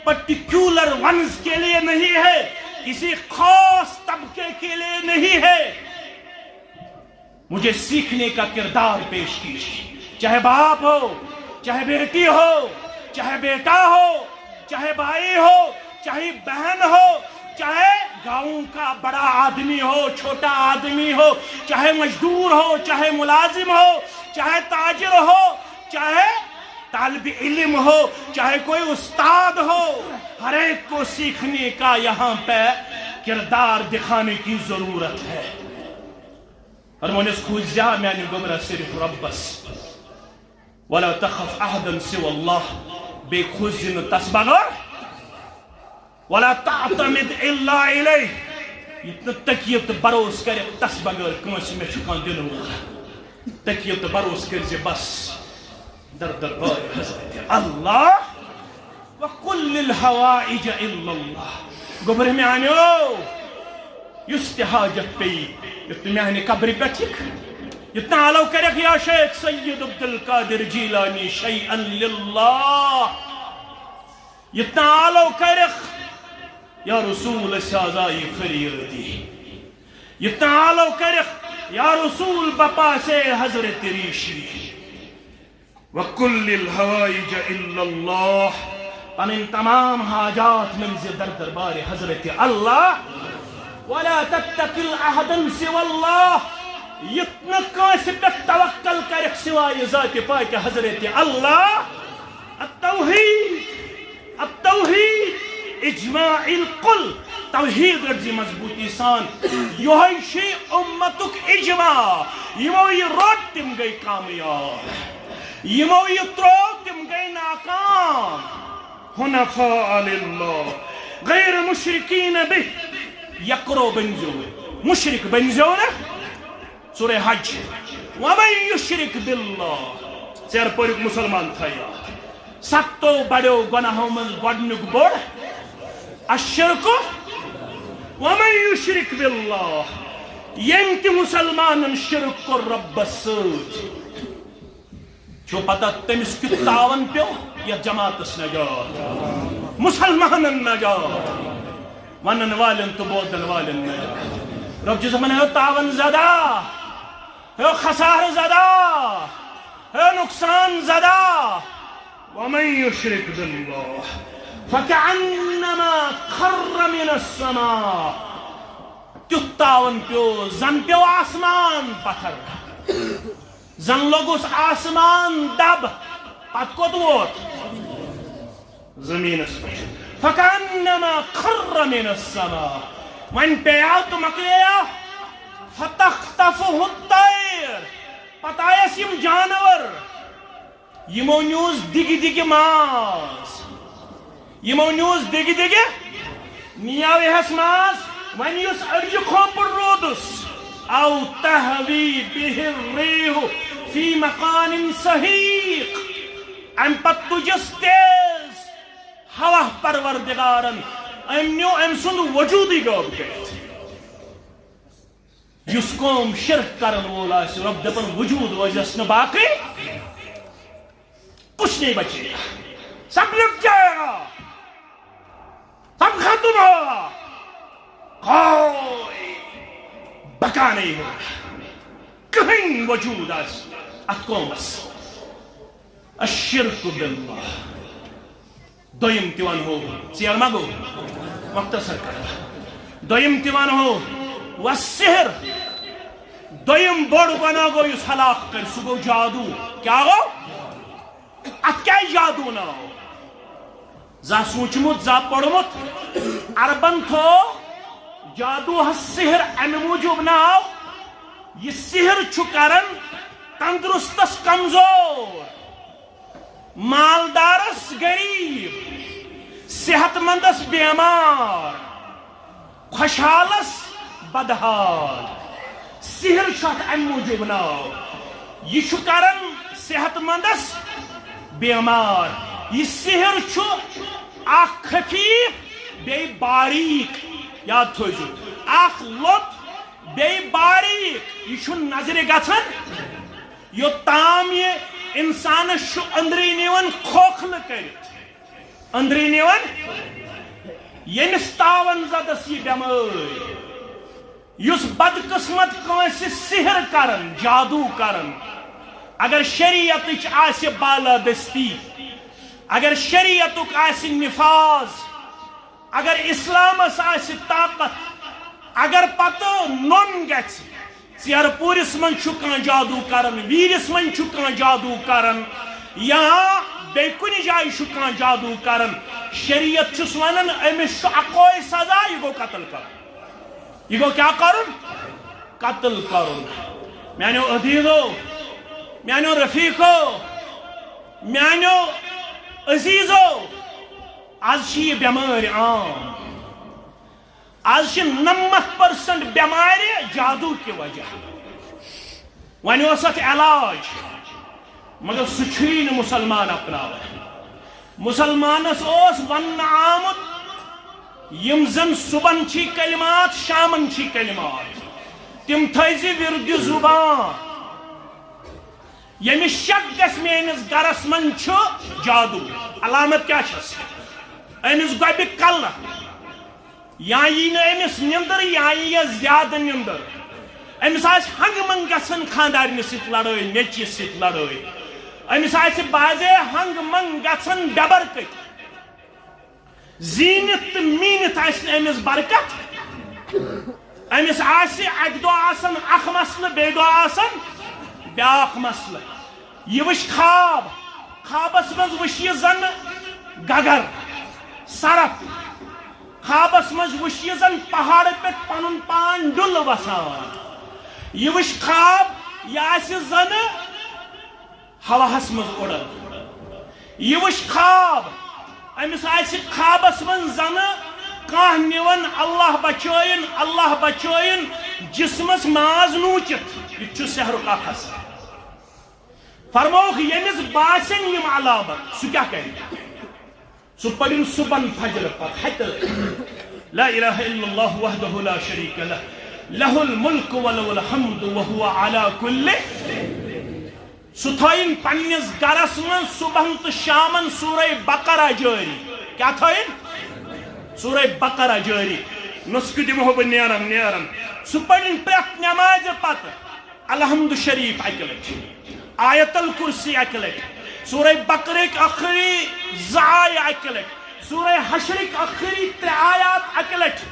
پرٹیکولر ونز کے لیے نہیں ہے، کسی خاص طبقے کے لیے نہیں ہے۔ مجھے سیکھنے کا کردار پیش کیجیے۔ چاہے باپ ہو، چاہے بیٹی ہو، چاہے بیٹا ہو، چاہے بھائی ہو، چاہے بہن ہو، چاہے گاؤں کا بڑا آدمی ہو، چھوٹا آدمی ہو، چاہے مزدور ہو، چاہے ملازم ہو، چاہے تاجر ہو، چاہے طالب علم ہو، چاہے کوئی استاد ہو، ہر ایک کو سیکھنے کا یہاں پہ کردار دکھانے کی ضرورت ہے۔ فرمونس کھوزیا میانہِ گوبرا صرف ربس۔ ولا تخف احدا سوى الله۔ بیٚیہِ کھوزِ نہٕ تس بغٲر۔ ولا تعتمد الا عليه۔ یُتھ نہٕ تکیہِ تہٕ بروسہٕ کرکھ تس بغٲر کٲنٛسہِ، مےٚ چھُ کانٛہہ دِنہٕ وول۔ تکیہِ تہٕ بروسہٕ کٔرۍ زِ بس در دربار حضرت اللہ۔ وقل للحوائج الا اللہ۔ گوٚبرِ میانیو، یُس تہِ حاجت پیٚیہِ، یُتھ نہٕ میانہِ قبرِ پٮ۪ٹھ یِکھ، یُتھ نہٕ آلو کرکھ یا شیخ سید عبدالقادر جیلانی شیئا للہ، یُتھ نہٕ آلو کرکھ یا رسول أسۍ حظ آیہِ فریادی، یُتھ نہٕ آلو کرکھ یا رسول بپاسے حضرت ریشی۔ وقل للحوائج الا اللہ۔ پنٕنۍ تمام حاجات مٔنزِ در دربارِ حضرت اللہ۔ ولا تتکل احدا سوى اللہ۔ یُتھ نہٕ کٲنٛسہِ پٮ۪ٹھ توکل کرکھ سوائے ذاتِ پاکِ حضرت اللہ۔ التوحید، التوحید، اجماع الکل، توحید رٹزِ مضبوطی سان۔ یہوے چھُ امتک اجماع۔ یمو یہِ روٚٹ تِم گٔے کامیاب، یمو یہِ تروو تِم گٔے ناکام۔ حنفاء للہ غیر مشرکین بہ۔ یکرو بنزیو، مشرک بنزیو نہ۔ سورہ حج۔ ومن یشرک باللہ۔ ژیر پوریُک مسلمان تھٲیِو یاد۔ ستو بڑیو گناہو منٛز گۄڈنیُک بوٚڑ الشرک۔ ومن یشرک باللہ۔ ییٚمۍ تہِ مسلمانن شرک کوٚر رۄبس سۭتۍ، چھو پتہ تٔمِس کیُتھ تاوان پیوٚو؟ یتھ جماعتس نجات، مسلمانن نجات، ونن والٮ۪ن تہٕ بوزن والٮ۪ن نجات۔ رۄب چھُ دپان، ہے تاوان زدہ، ہے خسارٕ زدہ، ہے نقصان زدہ۔ ومن یشرک باللہ فکأنما خر من السماء۔ تیُتھ تاوان پیوٚو، زن پیوٚو آسمان پتھر۔ زن لوٚگُس آسمان دب، پتہٕ کوٚت ووت؟ زمینس پٮ۪ٹھ۔ فکأنما خر من السماء۔ وۄنۍ پیٚیاو تہٕ مۄکلیو۔ فتخطفه الطير۔ پتہٕ آیس یِم جانور۔ یِمو نیوٗس دِگہِ دِگہِ ماز۔ یِمو نیوٗس دِگہِ دِگہِ، نِیاو یِہس ماز۔ وۄنۍ یُس أڈجہِ کھوپُر روٗدُس، او تہوی بہ الریح فی مکان سحیق۔ امہِ پتہٕ تُجس تیز ہوا پروردگارن، أمۍ نیوٗ أمۍ سُنٛد وجوٗدٕے غٲب کٔرِتھ۔ یُس قوم شرک کرن وول آسہِ، رۄب دپان، وجود روزٮ۪س نہٕ باقٕے، کچھ نہیں بچے گا، سب لٹ جائے گا، سب ختم ہوگا، کوئی بقا نہیں ہوگا، کہیں وجود آسہِ اتھ قومس۔ الشرک باللہ۔ دوٚیِم تہِ ونہو، ژیر ما گوٚو؟ مختصر کرٕ۔ دوٚیِم تہِ ونہو، والسحر۔ دوٚیِم بوٚڑ گۄناہ گوٚو یُس ہلاک کرِ، سُہ گوٚو جادو۔ کیٛاہ گوٚو؟ اتھ کیٛازِ جادو ناو؟ زانٛہہ سوٗنٛچمُت، زانٛہہ پوٚرمُت؟ عربن تھوو جادوہس سحر امہِ موٗجوٗب ناو، یہِ سحر چھُ کران تندرستس کمزور، مالدارس غریب، صحت مندس بیمار، خۄشحالس بدحال۔ سحر چھُ اتھ امہِ موٗجوٗب ناو، یہِ چھُ کران صحت مندس بیمار۔ یہِ سحر چھُ اکھ خفیف بیٚیہِ باریک، یاد تھٲوزیو، اکھ لوٚت بیٚیہِ باریک، یہِ چھُ نظرِ گژھان۔ یوٚتام یہِ انسانس چھُ أنٛدری نِوان کھوکھلہٕ کٔرِتھ، أنٛدری نِوان، ییٚمِس تاون زدس یہِ بٮ۪مٲرۍ، یُس بدقسمت کٲنٛسہِ سحر کرن، جادو کرن، اگر شریعتٕچ آسہِ بالادستی، اگر شریعتُک آسہِ نفاذ، اگر اسلامس آسہِ طاقت، اگر پتہٕ نوٚن گژھِ، ژیرٕ پوٗرِس منٛز چھُ کانٛہہ جادو کران، ویٖرِس منٛز چھُ کانٛہہ جادو کران، یا بیٚیہِ کُنہِ جایہِ چھُ کانٛہہ جادو کران، شریعت چھُس ونان، أمِس چھُ اکوے سزا، یہِ گوٚو قتل کرُن۔ یہِ گوٚو کیٛاہ کرُن؟ قتل کرُن۔ میانیو عزیزو، میانیو رفیقو، میانیو عزیزو، از چھِ یہِ بٮ۪مٲرۍ عام۔ از چھِ نَمَتھ پٔرسنٹ بٮ۪مارِ جادو کہِ وجہ۔ وۄنۍ اوس اتھ علاج، مگر سُہ چھُے نہٕ مسلمان اپناوان۔ مسلمانس اوس وننہٕ آمُت، یِم زن صبحن چھی کلمات، شامن چھی کلمات، تِم تھٲیزِ وِردِ زُبان۔ ییٚمِس شک گژھِ میٲنِس گرس منٛز چھُ جادو، علامت کیٛاہ چھس؟ أمِس گۄبہِ کلہٕ، یا یی نہٕ أمِس نِندٕر، یا یی یَس زیادٕ نِندٕر۔ أمِس آسہِ ہنٛگہٕ منٛگہٕ گژھان خانٛدارنہِ سۭتۍ لڑٲے، نیٚچوِس سۭتۍ لڑٲے۔ أمِس آسہِ بعضے ہنٛگہٕ منٛگہٕ گژھان بے برکت۔ زیٖنِتھ تہٕ میٖنِتھ آسہِ نہٕ أمِس برکت۔ أمِس آسہِ اَکہِ دۄہ آسان اکھ مسلہٕ، بیٚیہِ دۄہ آسان بیٛاکھ مسلہٕ۔ یہِ وٕچھ خواب، خوابس منٛز وٕچھ یہِ زن گگر، سرف۔ خوابس منٛز وٕچھ یہِ زن پہاڑٕ پٮ۪ٹھ پنُن پان ڈُلہٕ وسان۔ یہِ وٕچھ خواب، یہِ آسہِ زن ہواہس منٛز اُڑان۔ یہِ وٕچھ خواب، أمِس آسہِ خوابس منٛز زنہٕ کانٛہہ نِوان، اللہ بچٲیِن، اللہ بچٲیِن، جسمس ماز نوٗچِتھ۔ یہِ تہِ چھُ سحرُک اکھ اثر۔ فرمووُکھ، ییٚمِس باسن یِم علامت، سُہ کیٛاہ کرِ؟ سُہ پٔرِن صبحن فجر پتہٕ ہتہِ لٹہِ۔ لا الہ الا اللہ وحدہ لا شریک لہ، لہ الملک و لہ الحمد و هو علی کل۔ سُہ تھٲیِن پننِس گرس منٛز صبحن تہٕ شامن سورہ بقرہ جٲری۔ کیٛاہ تھٲیِن؟ سورہ بقرہ جٲری۔ نسخہٕ دِمہو بہٕ نیران نیران۔ سُہ پٔرِن پرٛٮ۪تھ نمازِ پتہٕ الحمد شریف اکہِ لٹہِ، آیت الکرسی اکہِ لٹہِ، سورہ بقرٕکۍ ٲخری زٕ آیہِ اکہِ لٹہِ، سورہ حشرٕکۍ ٲخری ترٛےٚ آیات اکہِ لٹہِ۔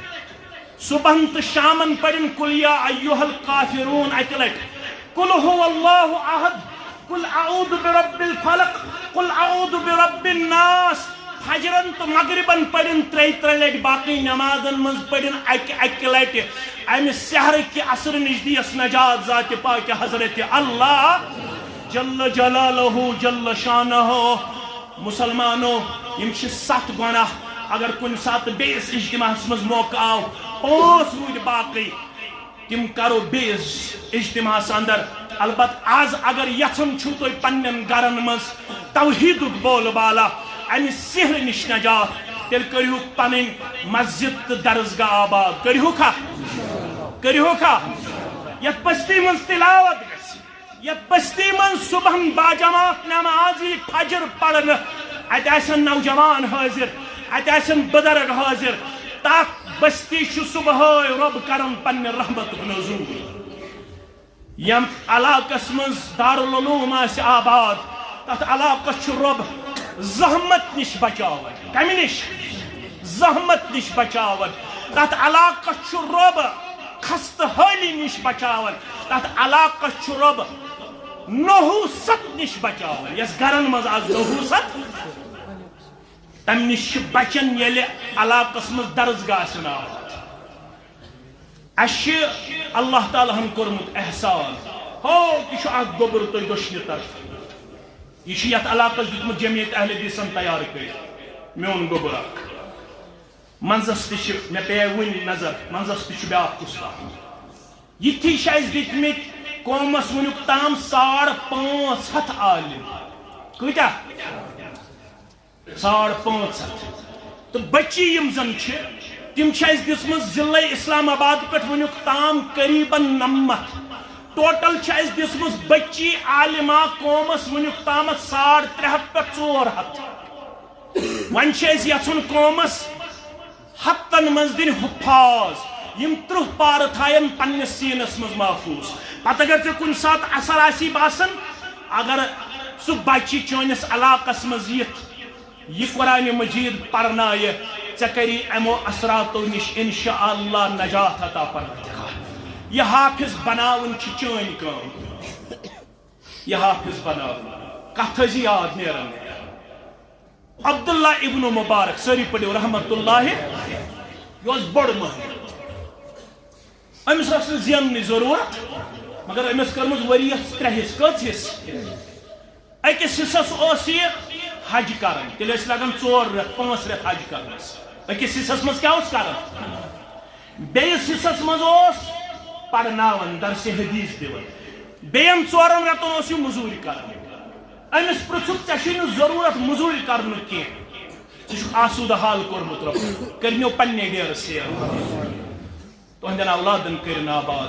صبحن تہٕ شامن پٔرِن قل یا ایھا الکافرون اکہِ لٹہِ، قل ھو اللہ احد، قل اعوذ برب الفلق، قل اعوذ برب الناس۔ فجرن تہٕ مغربن پٔرِن ترٛیہِ ترٛیہِ لٹہِ، باقٕے نمازن منٛز پٔرِن اکہِ اکہِ لٹہِ۔ امہِ سحرٕ کہِ اثرٕ نِش دِیس نجات ذاتِ پاکہِ حضرت اللہ جل جلالہ جل شانہ۔ مسلمانو، یِم چھِ ستھ گۄناہ۔ اگر کُنہِ ساتہٕ بیٚیِس اجتماعس منٛز موقعہٕ آو، پانٛژھ روٗدۍ باقٕے، تِم کرو بیٚیِس اجتماعس اندر۔ البتہ از اگر یژھان چھِو تُہۍ پننٮ۪ن گرن منٛز توحیدُک بول بالا، امہِ سحرٕ نِش نجات، تیٚلہِ کٔرِہُکھ پنٕنۍ مسجد تہٕ درسگاہ آباد۔ کٔرِہُکھا؟ کٔرِہُکھا؟ یتھ بستی منٛز تلاوت گژھِ، یتھ بستی منٛز صبحن باجماعت نماز یی فجر پرنہٕ، اتہِ آسن نوجوان حٲضِر، اتہِ آسن بُزرگ حٲضِر۔ تتھ بستی چھُ صبحٲے رۄب کران پننہِ رحمتُک نزول۔ یتھ علاقس منٛز دارالعلوم آسہِ آباد، تتھ علاقس چھُ رۄب زحمت نِش بچاوان۔ کمہِ نِش؟ زحمت نِش بچاوان۔ تتھ علاقس چھُ رۄب خستہٕ حٲلی نِش بچاوان۔ تتھ علاقس چھُ رۄب نحوست نِش بچاوان۔ یس گرن منٛز از نحوست، تمہِ نِش چھِ بچان ییٚلہِ علاقس منٛز درسگاہ آسن آباد۔ اسہِ چھِ اللہ تعالیٰ ہن کوٚرمُت احسان۔ ہو، یہِ چھُ اکھ گوٚبُر تۄہہِ دٔچھنہِ طرفہٕ۔ یہِ چھُ یتھ علاقس دیُتمُت جمعیت اہل حدیثن تیار کٔرِتھ۔ میون گوٚبُر اکھ۔ منٛزس تہِ چھِ، مےٚ پیٚیہِ وُنہِ نظر، منٛزس تہِ چھُ بیٛاکھ کُس تام۔ یِتھی چھِ اسہِ دِتمٕتۍ قومس وُنیُک تام ساڑ پانٛژھ ہتھ عالم۔ کۭتیاہ؟ ساڑ پانٛژھ ہتھ۔ تہٕ بچی یِم زن چھِ، تِم چھِ اسہِ دِژمٕژ ضلع اسلام آباد پٮ۪ٹھ وُنیُک تام قریباً نَمَتھ۔ ٹوٹل چھِ اسہِ دِژمٕژ بچی عالمہ قومس وُنیُک تامتھ ساڑ ترٛےٚ ہتھ پٮ۪ٹھ ژور ہتھ۔ وۄنۍ چھِ أسۍ یژھان قومس ہفتن منٛز دِنۍ حفاظ، یِم ترٕٛہ پارٕ تھاین پننِس سیٖنس منٛز محفوٗظ۔ پتہٕ اگر ژےٚ کُنہِ ساتہٕ اثر آسی باسان، اگر سُہ بچہِ چٲنِس علاقس منٛز یِتھ، یہِ قرآن مجید پرنایہِ، ژےٚ کری یِمو اثراتو نِش انشاءاللہ نجات عطا پروردگار۔ یہِ حافظ بناوُن چھِ چٲنۍ کٲم۔ یہِ حافظ بناوُن۔ کتھ ٲسۍ یاد نیران۔ عبداللہ ابن مبارک، سٲری پٔرِو رحمت اللہ، یہِ اوس بوٚڑ مٲہِر۔ أمِس ٲس نہٕ زیننٕچ ضروٗرت، مگر أمِس کٔرمٕژ ؤریَس ترٛےٚ حصہٕ۔ کٔژ حصہٕ؟ أکِس حصس اوس یہِ حج کران، تیٚلہِ ٲسۍ لگان ژور رٮ۪تھ، پانٛژھ رٮ۪تھ حج کرنس۔ أکِس حصس منٛز کیٛاہ اوس کران؟ بیٚیِس حصس منٛز اوس پرناوان، درسِ حدیث دِوان۔ بیٚین ژورن رٮ۪تن اوس یہِ مٔزوٗرۍ کران۔ أمِس پرٛژھُکھ، "ژےٚ چھُے نہٕ ضروٗرت مٔزوٗرۍ کرنُک کینٛہہ، ژٕ چھُکھ آسوٗدٕ حال کوٚرمُت رۄبن، کٔرِنو پننہِ ڈیرٕ سیر۔" تُہنٛدٮ۪ن اولادن کٔرِن آباد،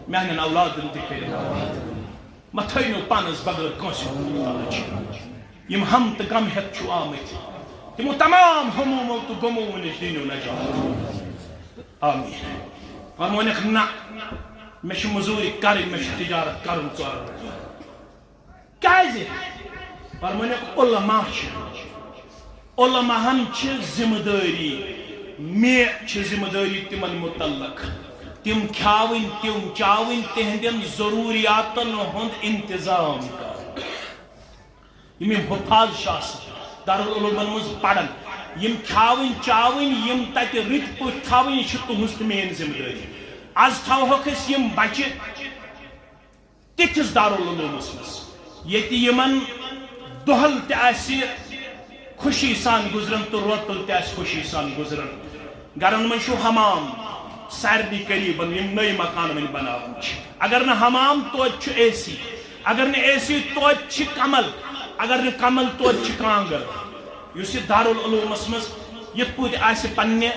میانٮ۪ن اولادن تہِ کٔرِن آباد۔ مہ تھٲینو پانس بغٲر کٲنٛسہِ ہُنٛد محتاج۔ یِم ہم تہٕ غم ہٮ۪تھ چھِو آمٕتۍ، تِمو تمام ہمومو تہٕ غمو نِش دیٖنو نجات۔ آمیٖن۔ فرمونکھ، نہ، مےٚ چھِ مٔزوٗرۍ کرٕنۍ، مےٚ چھِ تجارت کرُن ژورن رٮ۪تن۔ کیازِ؟ فرمٲنکھ، علماء چھِ، علماءن چھِ ذمہٕ دٲری، مےٚ چھِ ذمہٕ دٲری تِمن متعلق۔ تِم کھیاوٕنۍ، تِم چاوٕنۍ، تِہنٛدٮ۪ن ضروٗریاتن ہُنٛد انتظام کرُن۔ یِم یِم حفاظ چھِ آسان، دارالعلومن منٛز پران، یِم کھیاوٕنۍ، چاوٕنۍ، یِم تتہِ رٕتۍ پٲٹھۍ تھاوٕنۍ، یہِ چھِ تُہنٛز تہٕ میٲنۍ ذمہٕ دٲری۔ از تھاوہوکھ أسۍ یِم بچہِ تِتھِس دارالعلومس منٛز، ییٚتہِ یِمن دۄہل تہِ آسہِ خوشی سان گُزران تہٕ روتل تہِ آسہِ خوشی سان گُزران۔ گرن منٛز چھُ حمام، سارنٕے قریبن یِم نٔوۍ مکان وۄنۍ بناوان چھِ۔ اگر نہٕ حمام، توتہِ چھُ اے سی۔ اگر نہٕ اے سی، توتہِ چھِ کمل۔ اگر نہٕ کمل، توتہِ چھِ کانٛگٕر۔ یُس یہِ دارالعلومس منٛز یِتھ پٲٹھۍ آسہِ پننہِ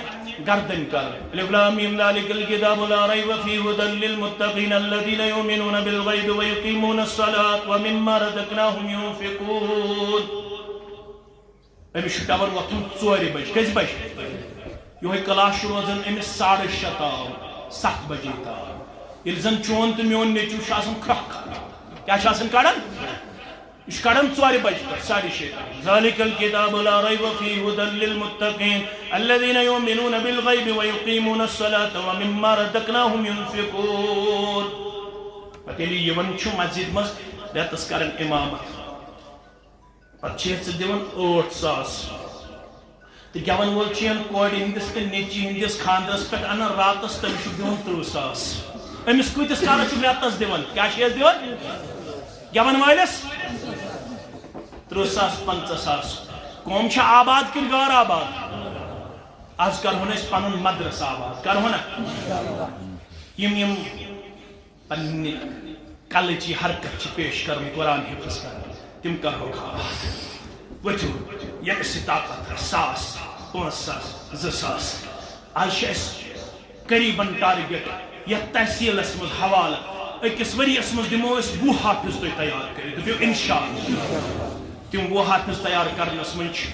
گردن کرُن۔ الف لام میم ذالک الکتاب لا ریب فیہ ھدی للمتقین الذین یؤمنون بالغیب ویقیمون الصلاۃ ومما رزقناہم ینفقون۔ أمِس چھُ پٮ۪وان وۄتھُن ژورِ بجہِ۔ کٔژِ بجہِ؟ یِہوٚے کلاس چھُ روزان أمِس ساڑٕ شےٚ تام، ستھ بجے تام۔ ییٚلہِ زن چون تہٕ میون نیٚچوٗ چھُ آسان کھرٛکھ کھنان۔ کیٛاہ چھُ آسان کڑان؟ یہِ چھُ کڑان ژورِ بجہِ پٮ۪ٹھ، ساڑِ شےٚ تام۔ ذالک الکتاب لا ریب فیہ ھدی للمتقین الذین یؤمنون بالغیب ویقیمون الصلاۃ ومما رزقناہم ینفقون۔ پتہٕ ییٚلہِ یِوان چھُ مسجد منٛز رٮ۪تس کران امامت، پتہٕ چھِ ژٕ دِوان ٲٹھ ساس۔ تہٕ گٮ۪وَن وول چھُ یَن کورِ ہٕنٛدِس تہٕ نیٚچی ہٕنٛدِس خانٛدرَس پٮ۪ٹھ اَنان راتَس، تٔمِس چھُکھ دِوان تٕرٛہ ساس۔ أمِس کۭتِس کالَس چھُکھ رٮ۪تَس دِوان؟ کیٛاہ چھِ أسۍ دِوان؟ گٮ۪وَن وٲلِس تٕرٛہ ساس، پنٛژاہ ساس۔ قوم چھا آباد کِنہٕ غٲر آباد؟ آز کَرہون أسۍ پَنُن مدرسہٕ آباد، کَرہون نا؟ یِم یِم پننہِ کلٕچ یہِ حرکت چھِ پیش کرٕنۍ، قرآن حفظ کرٕنۍ، تِم کرہوکھ آباد۔ ؤتھِو، ییٚمِس یہِ طاقت آسہِ، ساس، پانٛژھ ساس، زٕ ساس۔ آز چھِ اَسہِ قریباً ٹارگیٹ یَتھ تحصیلس منٛز حوالہٕ، أکِس ؤریَس منٛز دِمو أسۍ وُہ حافظ تۄہہِ تیار کٔرِتھ، دٔپِو انشاءاللہ۔ تِم وُہ حافظ تیار کرنس منٛز چھِ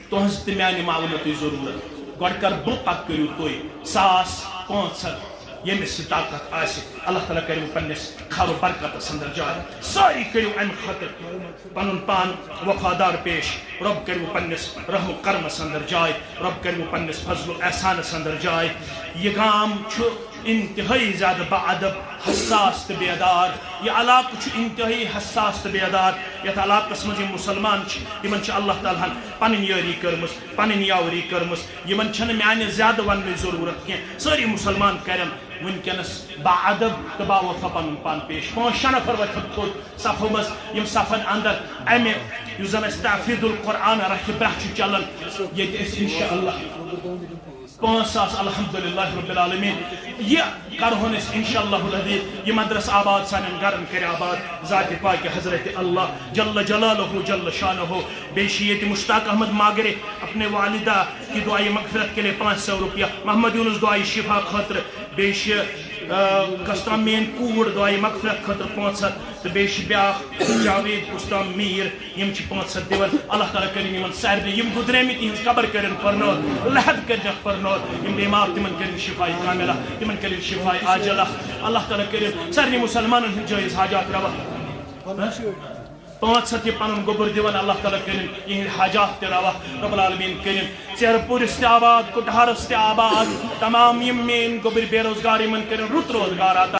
تُہنٛز تہٕ میانہِ معاونتٕچ ضروٗرت۔ گۄڈٕ کر بہٕ، پتہٕ کٔرِو تُہۍ۔ ساس، پانٛژھ ہتھ، ییٚمِس یہِ طاقت آسہِ، اللہ تعالیٰ کَرِ وۄنۍ پننِس خیر و برکتس اندر جاے۔ سٲری کٔرِو امہِ خٲطرٕ پنُن پان وفادار پیش۔ رۄب کَرِ وۄنۍ پننِس رحم و کرمس اندر جاے۔ رۄب کَرِ وۄنۍ پننِس فضل و احسانس اندر جاے۔ یہِ گام چھُ انتہٲئی زیادٕ با ادب، حساس تہٕ بیدار۔ یہِ علاقہٕ چھُ انتہٲئی حساس تہٕ بیدار۔ یتھ علاقس منٛز یِم مسلمان چھِ، یِمن چھِ اللہ تعالیٰ ہن پنٕنۍ یٲری کٔرمٕژ، پنٕنۍ یاوری کٔرمٕژ۔ یِمن چھنہٕ میانہِ زیادٕ وننٕچ ضروٗرت کینٛہہ۔ سٲری مسلمان کرن وٕنکیٚنس با ادب تہٕ با وفا پنُن پان پیش۔ پانٛژھ شےٚ نفر وۄتھن تھوٚد صفو منٛز، یِم صفن اندر امہِ یُس زن اسہِ تحفیظ القرآن رکھِ برٛکھ چھُ چلان، ییٚتہِ أسۍ انشاءاللہ پانٛژھ ساس، الحمدللہ رب العالمین۔ یہِ کرہون أسۍ انشاءاللہ العزیز، یہِ مدرسہٕ آباد، سانٮ۪ن گرن کرِ آباد ذاتِ پاکہِ حضرت اللہ جل جلالہ جل شانہ۔ بیٚیہِ چھِ ییٚتہِ مشتاق احمد ماگرے اپنے والدہ کی دعائے مغفرت کے لیے پانچ سو روپیہ، محمد یونس دعائے شفا خٲطرٕ، بیٚیہِ چھِ کستام میٲنۍ کوٗر دعایہِ مغفرت خٲطرٕ پانٛژھ ہتھ، تہٕ بیٚیہِ چھِ بیٛاکھ جاوید کستام میٖر، یِم چھِ پانٛژھ ہتھ دِوان۔ اللہ تعالیٰ کٔرِن یِمن سارنٕے، یِم گُزریمٕتۍ، تِہنٛز قبر کٔرِن پرنٲر، لحد کٔرِنکھ پرنٲر، یِم بیمار تِمن کٔرِن شفاء کاملہ، تِمن کٔرِن شفاء عاجلہ۔ اللہ تعالیٰ کٔرِن سارنٕے مسلمانن ہٕنٛدۍ جٲیز حاجات روا۔ پانٛژھ ہتھ یہِ پنُن گوٚبُر دِوان، اللہ تعالیٰ کٔرِن یِہِنٛدۍ حاجات تہِ روا۔ رب العالمین کٔرِن ژیرٕ پوٗرِس تہِ آباد، کُٹھارس تہِ آباد، تمام یِم میٲنۍ گوٚبٕرۍ بے روزگار، یِمن کٔرِن رُت روزگار عطا۔